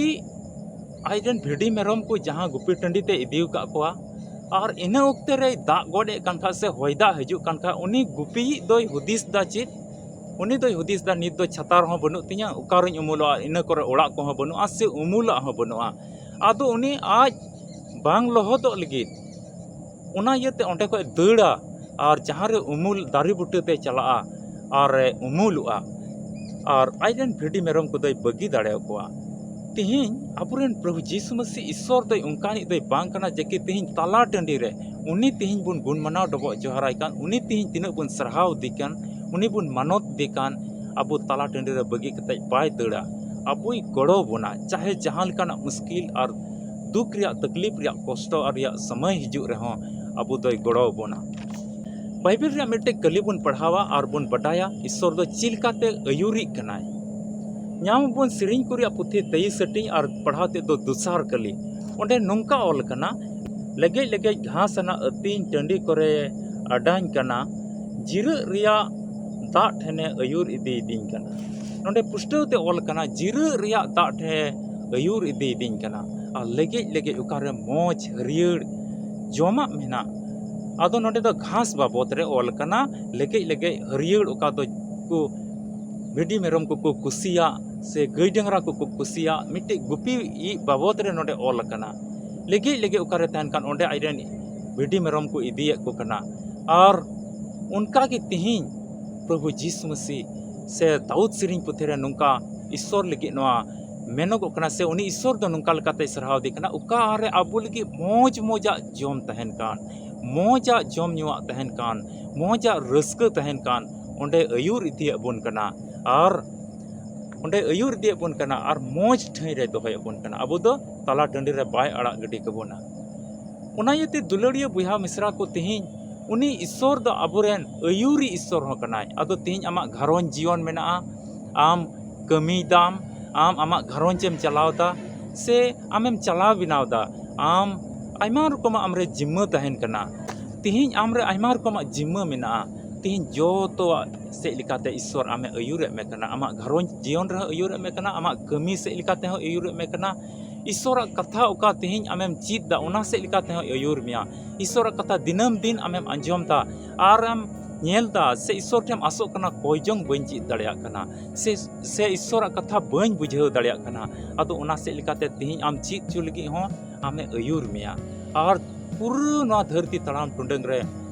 ᱟᱡᱨᱮᱱ ᱵᱷᱤᱰᱤ ᱢᱮᱨᱚᱢ ᱠᱚ ᱡᱟᱦᱟᱸ ᱜᱩᱯᱤ ᱴᱟᱺᱰᱤ ᱛᱮ ᱤᱫᱤ ᱟᱠᱟᱫ ᱠᱚᱣᱟ, ᱟᱨ ᱤᱱᱟᱹ ᱚᱠᱛᱮ ᱨᱮᱭ ᱫᱟᱜ ᱜᱚᱫ ᱮᱫ ᱠᱟᱱ ᱠᱷᱟᱡ ᱥᱮ ᱦᱚᱭ ᱫᱟᱜ ᱦᱤᱡᱩᱜ ᱠᱟᱱ ᱠᱷᱟᱡ, ᱩᱱᱤ ᱜᱩᱯᱤᱭᱤᱡ ᱫᱚᱭ ᱦᱩᱫᱤᱥ ᱫᱟ ᱪᱮᱫ? ᱩᱱᱤ ᱫᱚᱭ ᱦᱩᱫᱤᱥ ᱫᱟ, "ᱱᱤᱛ ᱫᱚ ᱪᱷᱟᱛᱟ ᱨᱮᱦᱚᱸ ᱵᱟᱹᱱᱩᱜ ᱛᱤᱧᱟᱹ, ᱚᱠᱟᱨᱤᱧ ᱩᱢᱩᱞᱚᱜᱼᱟ? ᱤᱱᱟᱹ ᱠᱚᱨᱮ ᱚᱲᱟᱜ ᱠᱚᱦᱚᱸ ᱵᱟᱹᱱᱩᱜᱼᱟ ᱥᱮ ᱩᱢᱩᱞᱟᱜ ᱦᱚᱸ ᱵᱟᱹᱱᱩᱜᱼᱟ᱾" ᱟᱫᱚ ᱩᱱᱤ ᱟᱡ ᱵᱟᱝ ᱞᱚᱦᱚᱫᱚᱜ ᱞᱟᱹᱜᱤᱫ ᱚᱱᱟ ᱤᱭᱟᱹᱛᱮ ᱚᱸᱰᱮ ᱠᱷᱚᱡ ᱫᱟᱹᱲᱟ, ᱟᱨ ᱡᱟᱦᱟᱸ ᱨᱮ ᱩᱢᱩᱞ ᱫᱟᱨᱮ ᱵᱩᱴᱟᱹ ᱛᱮᱭ ᱪᱟᱞᱟᱜᱼᱟ ᱟᱨ ᱮ ᱩᱢᱩᱞᱚᱜᱼᱟ, ᱟᱨ ᱟᱡᱨᱮᱱ ᱵᱷᱤᱰᱤ ᱢᱮᱨᱚᱢ ᱠᱚᱫᱚᱭ ᱵᱟᱹᱜᱤ ᱫᱟᱲᱮᱭᱟᱠᱚᱣᱟ᱾ ᱛᱤᱦᱤᱧ ᱟᱵᱚᱨᱮᱱ ᱯᱨᱚᱵᱷᱩ ᱡᱤᱥᱩ ᱢᱟᱹᱥᱤ ᱤᱥᱥᱚᱨ ᱫᱚᱭ ᱚᱱᱠᱟᱱᱤᱡ ᱫᱚᱭ ᱵᱟᱝ ᱠᱟᱱᱟ ᱡᱮ ᱠᱤ ᱛᱤᱦᱤᱧ ᱛᱟᱞᱟ ᱴᱟᱺᱰᱤ ᱨᱮ ᱩᱱᱤ ᱛᱤᱦᱤᱧ ᱵᱚᱱ ᱜᱩᱱ ᱢᱟᱱᱟᱣ ᱰᱚᱵᱚᱜ ᱡᱚᱦᱟᱨᱟᱭ ᱠᱟᱱ, ᱩᱱᱤ ᱛᱤᱦᱤᱧ ᱛᱤᱱᱟᱹᱜ ᱵᱚᱱ ᱥᱟᱨᱦᱟᱣ ᱤᱫᱤ ᱠᱟᱱ, ᱩᱱᱤ ᱵᱚᱱ ᱢᱟᱱᱚᱛ ᱤᱫᱤ ᱠᱟᱱ, ᱟᱵᱚ ᱛᱟᱞᱟ ᱴᱟᱺᱰᱤ ᱨᱮ ᱵᱟᱹᱜᱤ ᱠᱟᱛᱮ ᱵᱟᱭ ᱫᱟᱹᱲᱟ, ᱟᱵᱚᱭ ᱜᱚᱲᱚ ᱵᱚᱱᱟ᱾ ᱪᱟᱦᱮ ᱡᱟᱦᱟᱸ ᱞᱮᱠᱟᱱᱟᱜ ᱢᱩᱥᱠᱤᱞ ᱟᱨ ᱫᱩᱠ ᱨᱮᱭᱟᱜ, ᱛᱟᱠᱞᱤᱯ ᱨᱮᱭᱟᱜ, ᱠᱚᱥᱴᱚ ᱟᱨ ᱨᱮᱭᱟᱜ ᱥᱚᱢᱚᱭ ᱦᱤᱡᱩᱜ ᱨᱮᱦᱚᱸ ᱟᱵᱚ ᱫᱚᱭ ᱜᱚᱲᱚ ᱵᱚᱱᱟ᱾ ᱵᱟᱭᱵᱮᱞ ᱨᱮᱭᱟᱜ ᱢᱤᱫᱴᱮᱡ ᱠᱟᱹᱞᱤ ᱵᱚᱱ ᱯᱟᱲᱦᱟᱣᱟ ᱟᱨ ᱵᱚᱱ ᱵᱟᱰᱟᱭᱟ ᱤᱥᱥᱚᱨ ᱫᱚ ᱪᱮᱫ ᱞᱮᱠᱟᱛᱮ ᱟᱹᱭᱩᱨᱤᱡ ᱠᱟᱱᱟᱭ᱾ ᱧᱟᱢ ᱟᱵᱚᱱ ᱥᱮᱨᱮᱧ ᱠᱚ ᱨᱮᱭᱟᱜ ᱯᱩᱛᱷᱤ ᱛᱮᱭᱤᱥ ᱦᱟᱹᱴᱤᱧ ᱟᱨ ᱯᱟᱲᱦᱟᱣ ᱛᱮᱫ ᱫᱚ ᱫᱚᱥᱟᱨ ᱠᱟᱹᱞᱤ᱾ ᱚᱸᱰᱮ ᱱᱚᱝᱠᱟ ᱚᱞ ᱠᱟᱱᱟ, "ᱞᱮᱜᱮᱡ ᱞᱮᱜᱮᱡ ᱜᱷᱟᱥ ᱟᱱᱟᱜ ᱟᱹᱛᱤᱧ ᱴᱟᱺᱰᱤ ᱠᱚᱨᱮ ᱟᱰᱟᱧ ᱠᱟᱱᱟ, ᱡᱤᱨᱟᱹᱜ ᱨᱮᱭᱟᱜ ᱫᱟᱜ ᱴᱷᱮᱱᱮ ᱟᱹᱭᱩᱨ ᱤᱫᱤᱭᱤᱫᱤᱧ ᱠᱟᱱᱟ᱾" ᱱᱚᱸᱰᱮ ᱯᱩᱥᱴᱟᱹᱣ ᱛᱮ ᱚᱞ ᱠᱟᱱᱟ, "ᱡᱤᱨᱟᱹᱜ ᱨᱮᱭᱟᱜ ᱫᱟᱜ ᱴᱷᱮᱱᱮ ᱟᱹᱭᱩᱨ ᱤᱫᱤᱭᱤᱫᱤᱧ ᱠᱟᱱᱟ᱾" ᱟᱨ ᱞᱮᱜᱮᱡ ᱞᱮᱜᱮᱡ ᱚᱠᱟᱨᱮ ᱢᱚᱡᱽ ᱦᱟᱹᱨᱭᱟᱹᱲ ᱡᱚᱢᱟᱜ ᱢᱮᱱᱟᱜ, ᱟᱫᱚ ᱱᱚᱸᱰᱮ ᱫᱚ ᱜᱷᱟᱥ ᱵᱟᱵᱚᱫ ᱨᱮ ᱚᱞ ᱠᱟᱱᱟ, ᱞᱮᱜᱮᱡ ᱞᱮᱜᱮᱡ ᱦᱟᱹᱨᱭᱟᱹᱲ ᱚᱠᱟ ᱫᱚ ᱠᱚ ᱵᱷᱤᱰᱤ ᱢᱮᱨᱚᱢ ᱠᱚᱠᱚ ᱠᱩᱥᱤᱭᱟᱜ ᱥᱮ ᱜᱟᱹᱭ ᱰᱟᱝᱨᱟ ᱠᱚᱠᱚ ᱠᱩᱥᱤᱭᱟᱜ ᱢᱤᱫᱴᱮᱡ ᱜᱩᱯᱤ ᱤᱡ ᱵᱟᱵᱚᱫ ᱨᱮ ᱱᱚᱰᱮ ᱚᱞ ᱟᱠᱟᱱᱟ᱾ ᱞᱮᱜᱮᱡ ᱞᱮᱜᱮᱡ ᱚᱠᱟᱨᱮ ᱛᱟᱦᱮᱱ ᱠᱟᱱ, ᱚᱸᱰᱮ ᱟᱡᱨᱮᱱ ᱵᱷᱤᱰᱤ ᱢᱮᱨᱚᱢ ᱠᱚ ᱤᱫᱤᱭᱮᱫ ᱠᱚ ᱠᱟᱱᱟ᱾ ᱟᱨ ᱚᱱᱠᱟ ᱜᱮ ᱛᱤᱦᱤᱧ ᱯᱨᱚᱵᱷᱩ ᱡᱤᱥᱩ ᱢᱟᱹᱥᱤ ᱥᱮ ᱫᱟᱣᱩᱫ ᱥᱮᱨᱮᱧ ᱯᱩᱛᱷᱤ ᱨᱮ ᱱᱚᱝᱠᱟ ᱤᱥᱥᱚᱨ ᱞᱟᱹᱜᱤᱫ ᱱᱚᱣᱟ ᱢᱮᱱᱚᱜᱚᱜ ᱠᱟᱱᱟ, ᱥᱮ ᱩᱱᱤ ᱤᱥᱥᱚᱨ ᱫᱚ ᱱᱚᱝᱠᱟ ᱞᱮᱠᱟᱛᱮᱭ ᱥᱟᱨᱦᱟᱣ ᱫᱮ ᱠᱟᱱᱟ, ᱚᱠᱟᱨᱮ ᱟᱵᱚ ᱞᱟᱹᱜᱤᱫ ᱢᱚᱡᱽ ᱢᱚᱡᱟᱜ ᱡᱚᱢ ᱛᱟᱦᱮᱱ ᱠᱟᱱ, ᱢᱚᱡᱟᱜ ᱡᱚᱢ ᱧᱩᱣᱟᱜ ᱛᱟᱦᱮᱱ ᱠᱟᱱ, ᱢᱚᱡᱟᱜ ᱨᱟᱹᱥᱠᱟᱹ ᱛᱟᱦᱮᱱ ᱠᱟᱱ, ᱚᱸᱰᱮ ᱟᱹᱭᱩᱨ ᱤᱫᱤᱭᱮᱫ ᱵᱚᱱ ᱠᱟᱱᱟ᱾ ᱟᱨ ᱚᱸᱰᱮ ᱟᱹᱭᱩᱨ ᱤᱫᱤᱭᱮᱫ ᱵᱚᱱ ᱠᱟᱱᱟ ᱟᱨ ᱢᱚᱡᱽ ᱴᱷᱟᱹᱭ ᱨᱮ ᱫᱚᱦᱚᱭᱮᱫ ᱵᱚᱱ ᱠᱟᱱᱟ᱾ ᱟᱵᱚ ᱫᱚ ᱛᱟᱞᱟ ᱴᱟᱺᱰᱤ ᱨᱮ ᱵᱟᱭ ᱟᱲᱟᱜ ᱜᱤᱰᱤ ᱠᱟᱵᱚᱱᱟ᱾ ᱚᱱᱟ ᱤᱭᱟᱹᱛᱮ ᱫᱩᱞᱟᱹᱲᱤᱭᱟᱹ ᱵᱚᱭᱦᱟ ᱢᱤᱥᱨᱟ ᱠᱚ, ᱛᱮᱦᱮᱧ ᱩᱱᱤ ᱤᱥᱥᱚᱨ ᱫᱚ ᱟᱵᱚᱨᱮᱱ ᱟᱹᱭᱩᱨᱤ ᱤᱥᱥᱚᱨ ᱦᱚᱸ ᱠᱟᱱᱟᱭ᱾ ᱟᱫᱚ ᱛᱮᱦᱮᱧ ᱟᱢᱟᱜ ᱜᱷᱟᱨᱚᱸᱡᱽ ᱡᱤᱭᱚᱱ ᱢᱮᱱᱟᱜᱼᱟ, ᱟᱢ ᱠᱟᱹᱢᱤᱭ ᱫᱟᱢ, ᱟᱢ ᱟᱢᱟᱜ ᱜᱷᱟᱨᱚᱸᱡᱽ ᱮᱢ ᱪᱟᱞᱟᱣ ᱫᱟ, ᱥᱮ ᱟᱢᱮᱢ ᱪᱟᱞᱟᱣ ᱵᱮᱱᱟᱣ ᱫᱟ, ᱟᱢ ᱟᱭᱢᱟ ᱨᱚᱠᱚᱢᱟᱜ ᱟᱢᱨᱮ ᱡᱤᱢᱢᱟᱹ ᱛᱟᱦᱮᱱ ᱠᱟᱱᱟ᱾ ᱛᱤᱦᱤᱧ ᱟᱢᱨᱮ ᱟᱭᱢᱟ ᱨᱚᱠᱚᱢᱟᱜ ᱡᱤᱢᱢᱟᱹ ᱢᱮᱱᱟᱜᱼᱟ᱾ ᱛᱤᱦᱤᱧ ᱡᱚᱛᱚᱣᱟᱜ ᱥᱮᱫ ᱞᱮᱠᱟᱛᱮ ᱤᱥᱥᱚᱨ ᱟᱢᱮ ᱟᱹᱭᱩᱨᱮᱫ ᱢᱮ ᱠᱟᱱᱟ, ᱟᱢᱟᱜ ᱜᱷᱟᱨᱚᱸᱡᱽ ᱡᱤᱭᱚᱱ ᱨᱮᱦᱚᱸ ᱟᱹᱭᱩᱨᱮᱫ ᱢᱮ ᱠᱟᱱᱟ, ᱟᱢᱟᱜ ᱠᱟᱹᱢᱤ ᱥᱮᱫ ᱞᱮᱠᱟᱛᱮ ᱦᱚᱸ ᱟᱹᱭᱩᱨᱮᱫ ᱢᱮ ᱠᱟᱱᱟ᱾ ᱤᱥᱥᱚᱨᱟᱜ ᱠᱟᱛᱷᱟ ᱚᱠᱟ ᱛᱤᱦᱤᱧ ᱟᱢᱮᱢ ᱪᱮᱫ ᱫᱟ, ᱚᱱᱟ ᱥᱮᱫ ᱞᱮᱠᱟᱛᱮ ᱦᱚᱸ ᱟᱹᱭᱩᱨ ᱢᱮᱭᱟ᱾ ᱤᱥᱥᱚᱨᱟᱜ ᱠᱟᱛᱷᱟ ᱫᱤᱱᱟᱹᱢ ᱫᱤᱱ ᱟᱢᱮᱢ ᱟᱸᱡᱚᱢ ᱫᱟ ᱟᱨᱮᱢ ᱧᱮᱞ ᱫᱟ, ᱥᱮ ᱤᱥᱥᱚᱨ ᱴᱷᱮᱱ ᱟᱥᱚᱜ ᱠᱟᱱᱟ, ᱠᱚᱭ ᱡᱚᱝ ᱵᱟᱹᱧ ᱪᱮᱫ ᱫᱟᱲᱮᱭᱟᱜ ᱠᱟᱱᱟ, ᱥᱮ, ᱥᱮ ᱤᱥᱥᱚᱨᱟᱜ ᱠᱟᱛᱷᱟ ᱵᱟᱹᱧ ᱵᱩᱡᱷᱟᱹᱣ ᱫᱟᱲᱮᱭᱟᱜ ᱠᱟᱱᱟ᱾ ᱟᱫᱚ ᱚᱱᱟ ᱥᱮᱫ ᱞᱮᱠᱟᱛᱮ ᱛᱤᱦᱤᱧ ᱟᱢ ᱪᱮᱫ ᱪᱚ ᱞᱟᱹᱜᱤᱫ ᱦᱚᱸ ᱟᱢᱮ ᱟᱹᱭᱩᱨ ᱢᱮᱭᱟ᱾ ᱟᱨ ᱯᱩᱨᱟᱹ ᱱᱚᱣᱟ ᱫᱷᱟᱹᱨᱛᱤ ᱛᱟᱲᱟᱢ ᱴᱩᱰᱟᱹᱝ ᱨᱮ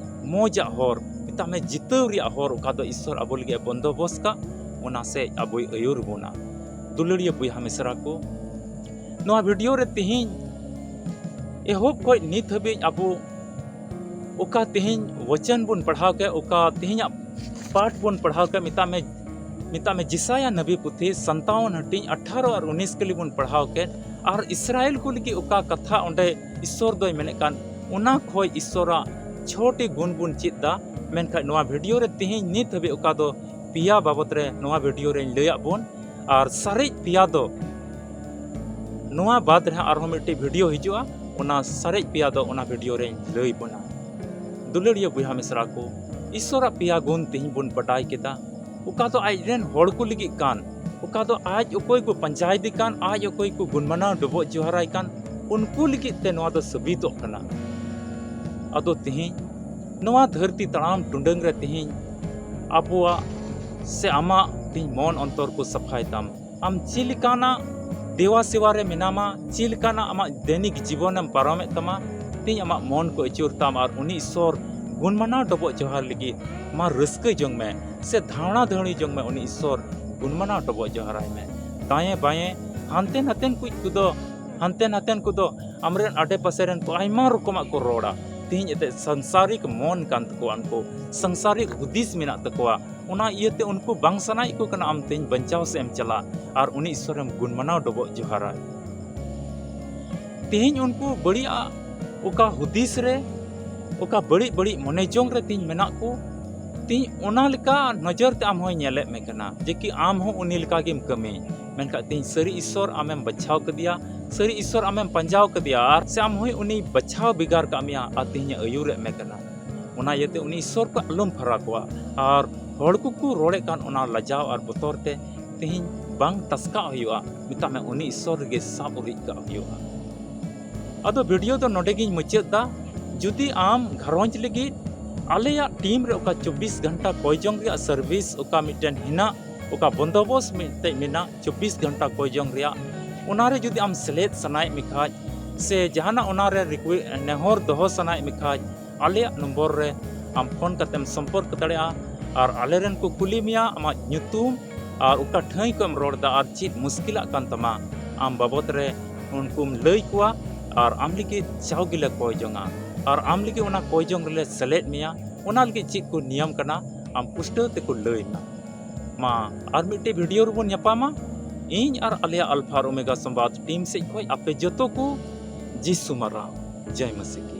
ᱢᱚᱡᱟᱜ ᱦᱚᱨ, ᱢᱮᱛᱟᱜ ᱢᱮ ᱡᱤᱛᱟᱹᱣ ᱨᱮᱭᱟᱜ ᱦᱚᱨ, ᱚᱠᱟ ᱫᱚ ᱤᱥᱥᱚᱨ ᱟᱵᱚ ᱞᱟᱹᱜᱤᱫ ᱮ ᱵᱚᱱᱫᱚᱵᱚᱥ ᱠᱟᱜ, ᱚᱱᱟ ᱥᱮᱫ ᱟᱵᱚᱭ ᱟᱹᱭᱩᱨ ᱵᱚᱱᱟ᱾ ᱫᱩᱞᱟᱹᱲᱤᱭᱟᱹ ᱵᱚᱭᱦᱟ ᱢᱤᱥᱨᱟ ᱠᱚ, ᱱᱚᱣᱟ ᱵᱷᱤᱰᱤᱭᱳ ᱨᱮ ᱛᱤᱦᱤᱧ ᱮᱦᱚᱵ ᱠᱷᱚᱱ ᱱᱤᱛ ᱦᱟᱹᱵᱤᱡ ᱟᱵᱚ ᱚᱠᱟ ᱛᱤᱦᱤᱧ ᱵᱚᱪᱚᱱ ᱵᱚᱱ ᱯᱟᱲᱦᱟᱣ ᱠᱮᱫ, ᱚᱠᱟ ᱛᱤᱦᱤᱧᱟᱜ ᱯᱟᱴ ᱵᱚᱱ ᱯᱟᱲᱦᱟᱣ ᱠᱮᱫ, ᱢᱮᱛᱟᱜ ᱢᱮ, ᱢᱮᱛᱟᱜ ᱢᱮ ᱡᱮᱥᱟᱭᱟ ᱱᱟᱵᱤ ᱯᱩᱛᱷᱤ ᱥᱟᱱᱛᱟᱣᱚᱱ ᱦᱟᱹᱴᱤᱧ ᱟᱴᱷᱟᱨᱚ ᱟᱨ ᱩᱱᱤᱥ ᱠᱟᱹᱞᱤ ᱵᱚᱱ ᱯᱟᱲᱦᱟᱣ ᱠᱮᱫ, ᱟᱨ ᱤᱥᱨᱟᱭᱮᱞ ᱠᱚ ᱞᱟᱹᱜᱤᱫ ᱚᱠᱟ ᱠᱟᱛᱷᱟ ᱚᱸᱰᱮ ᱤᱥᱥᱚᱨ ᱫᱚᱭ ᱢᱮᱱᱮᱫ ᱠᱟᱱ, ᱚᱱᱟ ᱠᱷᱚᱡ ᱤᱥᱥᱚᱨᱟᱜ ᱪᱷᱚᱴᱤ ᱜᱩᱱ ᱵᱚᱱ ᱪᱮᱫ ᱫᱟ᱾ ᱢᱮᱱᱠᱷᱟᱱ ᱱᱚᱣᱟ ᱵᱷᱤᱰᱤᱭᱳ ᱨᱮ ᱛᱤᱦᱤᱧ ᱱᱤᱛ ᱦᱟᱹᱵᱤᱡ ᱚᱠᱟ ᱫᱚ ᱯᱮᱭᱟ ᱵᱟᱵᱚᱛ ᱨᱮ ᱱᱚᱣᱟ ᱵᱷᱤᱰᱤᱭᱳ ᱨᱮᱧ ᱞᱟᱹᱭᱟᱫ ᱵᱚᱱ, ᱟᱨ ᱥᱟᱨᱮᱡ ᱯᱮᱭᱟ ᱫᱚ ᱱᱚᱣᱟ ᱵᱟᱫᱽ ᱨᱮᱦᱟᱸᱜ ᱟᱨᱦᱚᱸ ᱢᱤᱫᱴᱤᱡ ᱵᱷᱤᱰᱤᱭᱳ ᱦᱤᱡᱩᱜᱼᱟ, ᱚᱱᱟ ᱥᱟᱨᱮᱡ ᱯᱮᱭᱟ ᱫᱚ ᱚᱱᱟ ᱵᱷᱤᱰᱤᱭᱳ ᱨᱮᱧ ᱞᱟᱹᱭ ᱵᱚᱱᱟ᱾ ᱫᱩᱞᱟᱹᱲᱤᱭᱟᱹ ᱵᱚᱭᱦᱟ ᱢᱤᱥᱨᱟ ᱠᱚ, ᱤᱥᱥᱚᱨᱟᱜ ᱯᱮᱭᱟ ᱜᱩᱱ ᱛᱤᱦᱤᱧ ᱵᱚᱱ ᱵᱟᱰᱟᱭ ᱠᱮᱫᱟ, ᱚᱠᱟ ᱫᱚ ᱟᱡ ᱨᱮᱱ ᱦᱚᱲ ᱠᱚ ᱞᱟᱹᱜᱤᱫ ᱠᱟᱱ, ᱚᱠᱟ ᱫᱚ ᱟᱡ ᱚᱠᱚᱭ ᱠᱚ ᱯᱟᱸᱡᱟᱭᱮᱫᱮ ᱠᱟᱱ, ᱟᱡ ᱚᱠᱚᱭ ᱠᱚ ᱜᱩᱱᱢᱟᱱᱟᱣ ᱰᱚᱵᱚᱜ ᱡᱚᱦᱟᱨᱟᱭ ᱠᱟᱱ, ᱩᱱᱠᱩ ᱞᱟᱹᱜᱤᱫ ᱛᱮ ᱱᱚᱣᱟ ᱫᱚ ᱥᱟᱹᱵᱤᱛᱚᱜ ᱠᱟᱱᱟ᱾ ᱟᱫᱚ ᱛᱤᱦᱤᱧ ᱱᱚᱣᱟ ᱫᱷᱟᱹᱨᱛᱤ ᱛᱟᱲᱟᱢ ᱴᱩᱰᱟᱹᱝ ᱨᱮ ᱛᱤᱦᱤᱧ ᱟᱵᱚᱣᱟᱜ ᱥᱮ ᱟᱢᱟᱜ ᱛᱤᱦᱤᱧ ᱢᱚᱱ ᱚᱱᱛᱚᱨ ᱠᱚ ᱥᱟᱯᱷᱟᱭ ᱛᱟᱢ᱾ ᱟᱢ ᱪᱮᱫ ᱞᱮᱠᱟᱱᱟᱜ ᱫᱮᱣᱟ ᱥᱮᱣᱟ ᱨᱮ ᱢᱮᱱᱟᱢᱟ, ᱪᱮᱫ ᱞᱮᱠᱟᱱᱟᱜ ᱟᱢᱟᱜ ᱫᱮᱱᱤᱠ ᱡᱤᱵᱚᱱᱮᱢ ᱯᱟᱨᱚᱢᱮᱫ ᱛᱟᱢᱟ, ᱛᱮᱦᱮᱧ ᱟᱢᱟᱜ ᱢᱚᱱ ᱠᱚ ᱟᱹᱪᱩᱨ ᱛᱟᱢ ᱟᱨ ᱩᱱᱤ ᱤᱥᱥᱚᱨ ᱜᱩᱱᱢᱟᱱᱟᱣ ᱰᱚᱵᱚᱜ ᱡᱚᱦᱟᱨ ᱞᱟᱹᱜᱤᱫ ᱢᱟ ᱨᱟᱹᱥᱠᱟᱹ ᱡᱚᱝ ᱢᱮ ᱥᱮ ᱫᱷᱟᱣᱬᱟ ᱫᱷᱟᱹᱣᱲᱤ ᱡᱚᱝ ᱢᱮ ᱩᱱᱤ ᱤᱥᱥᱚᱨ ᱜᱩᱱᱢᱟᱱᱟᱣ ᱰᱚᱵᱚᱜ ᱡᱚᱦᱟᱨᱟᱭ ᱢᱮ᱾ ᱫᱟᱭᱮᱸ ᱵᱟᱭᱮᱸ ᱦᱟᱱᱛᱮ ᱱᱟᱛᱮᱱ ᱠᱩᱡ ᱠᱚᱫᱚ, ᱦᱟᱱᱛᱮ ᱱᱟᱛᱮᱱ ᱠᱚᱫᱚ ᱟᱢᱨᱮᱱ ᱟᱰᱮ ᱯᱟᱥᱮ ᱨᱮᱱ ᱠᱚ ᱟᱭᱢᱟ ᱨᱚᱠᱚᱢᱟᱜ ᱠᱚ ᱨᱚᱲᱟ᱾ ᱛᱮᱦᱮᱧ ᱮᱱᱛᱮᱫ ᱥᱟᱝᱥᱟᱨᱤᱠ ᱢᱚᱱ ᱠᱟᱱ ᱛᱟᱠᱚᱣᱟ, ᱩᱱᱠᱩ ᱥᱟᱝᱥᱟᱨᱤᱠ ᱦᱩᱫᱤᱥ ᱢᱮᱱᱟᱜ ᱛᱟᱠᱚᱣᱟ᱾ ᱚᱱᱟ ᱤᱭᱟᱹᱛᱮ ᱩᱱᱠᱩ ᱵᱟᱝ ᱥᱟᱱᱟᱭᱮᱫ ᱠᱚ ᱠᱟᱱᱟ ᱟᱢ ᱛᱮᱦᱮᱧ ᱵᱟᱧᱪᱟᱣ ᱥᱮᱫ ᱮᱢ ᱪᱟᱞᱟᱜ ᱟᱨ ᱩᱱᱤ ᱤᱥᱥᱚᱨᱮᱢ ᱜᱩᱱ ᱢᱟᱱᱟᱣ ᱰᱚᱵᱚᱜ ᱡᱚᱦᱟᱨᱟ᱾ ᱛᱮᱦᱮᱧ ᱩᱱᱠᱩ ᱵᱟᱹᱲᱤᱡᱟᱜ ᱚᱠᱟ ᱦᱩᱫᱤᱥ ᱨᱮ, ᱚᱠᱟ ᱵᱟᱹᱲᱤᱡ ᱵᱟᱹᱲᱤᱡ ᱢᱚᱱᱮ ᱡᱚᱝ ᱨᱮ ᱛᱮᱦᱮᱧ ᱢᱮᱱᱟᱜ ᱠᱚ, ᱛᱮᱦᱮᱧ ᱚᱱᱟ ᱞᱮᱠᱟ ᱱᱚᱡᱚᱨ ᱛᱮ ᱟᱢ ᱦᱚᱸᱭ ᱧᱮᱞᱮᱫ ᱢᱮ ᱠᱟᱱᱟ, ᱡᱮ ᱠᱤ ᱟᱢ ᱦᱚᱸ ᱩᱱᱤ ᱞᱮᱠᱟ ᱜᱮᱢ ᱠᱟᱹᱢᱤ᱾ ᱢᱮᱱᱠᱷᱟᱱ ᱛᱮᱦᱮᱧ ᱥᱟᱹᱨᱤ ᱤᱥᱥᱚᱨ ᱟᱢᱮᱢ ᱵᱟᱪᱷᱟᱣ ᱠᱮᱫᱮᱭᱟ, ᱥᱟᱹᱨᱤ ᱤᱥᱥᱚᱨ ᱟᱢᱮᱢ ᱯᱟᱸᱡᱟᱣ ᱠᱮᱫᱮᱭᱟ, ᱟᱨ ᱥᱮ ᱟᱢ ᱦᱚᱸᱭ ᱩᱱᱤ ᱵᱟᱪᱷᱟᱣ ᱵᱷᱮᱜᱟᱨ ᱠᱟᱜ ᱢᱮᱭᱟ ᱟᱨ ᱛᱮᱦᱮᱧᱮ ᱟᱹᱭᱩᱨᱮᱫ ᱢᱮ ᱠᱟᱱᱟ᱾ ᱚᱱᱟ ᱤᱭᱟᱹᱛᱮ ᱩᱱᱤ ᱤᱥᱥᱚᱨ ᱠᱚ ᱟᱞᱚᱢ ᱯᱷᱟᱨᱟᱠᱚᱜᱼᱟ᱾ ᱟᱨ ᱦᱚᱲ ᱠᱚᱠᱚ ᱨᱚᱲᱮᱫ ᱠᱟᱱ ᱚᱱᱟ ᱞᱟᱡᱟᱣ ᱟᱨ ᱵᱚᱛᱚᱨ ᱛᱮ ᱛᱮᱦᱮᱧ ᱵᱟᱝ ᱴᱟᱥᱠᱟᱜ ᱦᱩᱭᱩᱜᱼᱟ, ᱢᱮᱛᱟᱜ ᱢᱮ ᱩᱱᱤ ᱤᱥᱥᱚᱨ ᱨᱮᱜᱮ ᱥᱟᱵ ᱩᱨᱤᱡ ᱠᱟᱜ ᱦᱩᱭᱩᱜᱼᱟ᱾ ᱟᱫᱚ ᱵᱷᱤᱰᱤᱭᱳ ᱫᱚ ᱱᱚᱰᱮ ᱜᱤᱧ ᱢᱩᱪᱟᱹᱫ ᱫᱟ᱾ ᱡᱩᱫᱤ ᱟᱢ ᱜᱷᱟᱨᱚᱸᱡᱽ ᱞᱟᱹᱜᱤᱫ ᱟᱞᱮᱭᱟᱜ ᱴᱤᱢ ᱨᱮ ᱚᱠᱟ ᱪᱚᱵᱵᱤᱥ ᱜᱷᱚᱱᱴᱟ ᱠᱚᱭ ᱡᱚᱝ ᱨᱮᱭᱟᱜ ᱥᱟᱨᱵᱷᱤᱥ ᱚᱠᱟ ᱢᱤᱫᱴᱮᱱ ᱦᱮᱱᱟᱜ, ᱚᱠᱟ ᱵᱚᱱᱫᱳᱵᱚᱥᱛ ᱢᱤᱫᱴᱮᱡ ᱢᱮᱱᱟᱜ ᱪᱚᱵᱵᱤᱥ ᱜᱷᱚᱱᱴᱟ ᱠᱚᱭ ᱡᱚᱝ ᱨᱮᱭᱟᱜ, ᱚᱱᱟᱨᱮ ᱡᱩᱫᱤ ᱟᱢ ᱥᱮᱞᱮᱫ ᱥᱟᱱᱟᱭᱮᱫ ᱢᱮ ᱠᱷᱟᱡ ᱥᱮ ᱡᱟᱦᱟᱱᱟᱜ ᱚᱱᱟᱨᱮ ᱨᱤᱠᱩᱭ-, ᱱᱮᱦᱚᱨ ᱫᱚᱦᱚ ᱥᱟᱱᱟᱭᱮᱫ ᱢᱮ ᱠᱷᱟᱡ, ᱟᱞᱮᱭᱟᱜ ᱱᱚᱢᱵᱚᱨ ᱨᱮ ᱟᱢ ᱯᱷᱳᱱ ᱠᱟᱛᱮᱢ ᱥᱚᱢᱯᱚᱨᱠ ᱫᱟᱲᱮᱭᱟᱜᱼᱟ᱾ ᱟᱨ ᱟᱞᱮᱨᱮᱱ ᱠᱚ ᱠᱩᱞᱤ ᱢᱮᱭᱟ ᱟᱢᱟᱜ ᱧᱩᱛᱩᱢ ᱟᱨ ᱚᱠᱟ ᱴᱷᱟᱹᱭ ᱠᱷᱚᱱ ᱮᱢ ᱨᱚᱲ ᱮᱫᱟ ᱟᱨ ᱪᱮᱫ ᱢᱩᱥᱠᱤᱞᱟᱜ ᱠᱟᱱ ᱛᱟᱢᱟ, ᱟᱢ ᱵᱟᱵᱚᱫ ᱨᱮ ᱩᱱᱠᱩᱢ ᱞᱟᱹᱭ ᱠᱚᱣᱟ᱾ ᱟᱨ ᱟᱢ ᱞᱟᱹᱜᱤᱫ ᱡᱟᱣ ᱜᱮᱞᱮ ᱠᱚᱭ ᱡᱚᱝᱟ᱾ ᱟᱨ ᱟᱢ ᱞᱟᱹᱜᱤᱫ ᱚᱱᱟ ᱠᱚᱭ ᱡᱚᱝ ᱨᱮᱞᱮ ᱥᱮᱞᱮᱫ ᱢᱮᱭᱟ᱾ ᱚᱱᱟ ᱞᱟᱹᱜᱤᱫ ᱪᱮᱫ ᱠᱚ ᱱᱤᱭᱚᱢ ᱠᱟᱱᱟ, ᱟᱢ ᱯᱩᱥᱴᱟᱹᱣ ᱛᱮᱠᱚ ᱞᱟᱹᱭ ᱢᱮ᱾ ᱢᱟ ᱟᱨ ᱢᱤᱫᱴᱮᱡ ᱵᱷᱤᱰᱤᱭᱳ ᱨᱮᱵᱚᱱ ᱧᱟᱯᱟᱢᱟ᱾ ᱤᱧ ᱟᱨ ᱟᱞᱮᱭᱟᱜ ᱟᱞᱯᱷᱟ ᱟᱨ ᱳᱢᱮᱜᱟ ᱥᱚᱢᱵᱟᱫ ᱴᱤᱢ ᱥᱮᱫ ᱠᱷᱚᱱ ᱟᱯᱮ ᱡᱚᱛᱚ ᱠᱚ ᱡᱤᱥᱩ ᱢᱟᱨᱟᱝ᱾ ᱡᱚᱭ ᱢᱟᱥᱤ ᱠᱤ᱾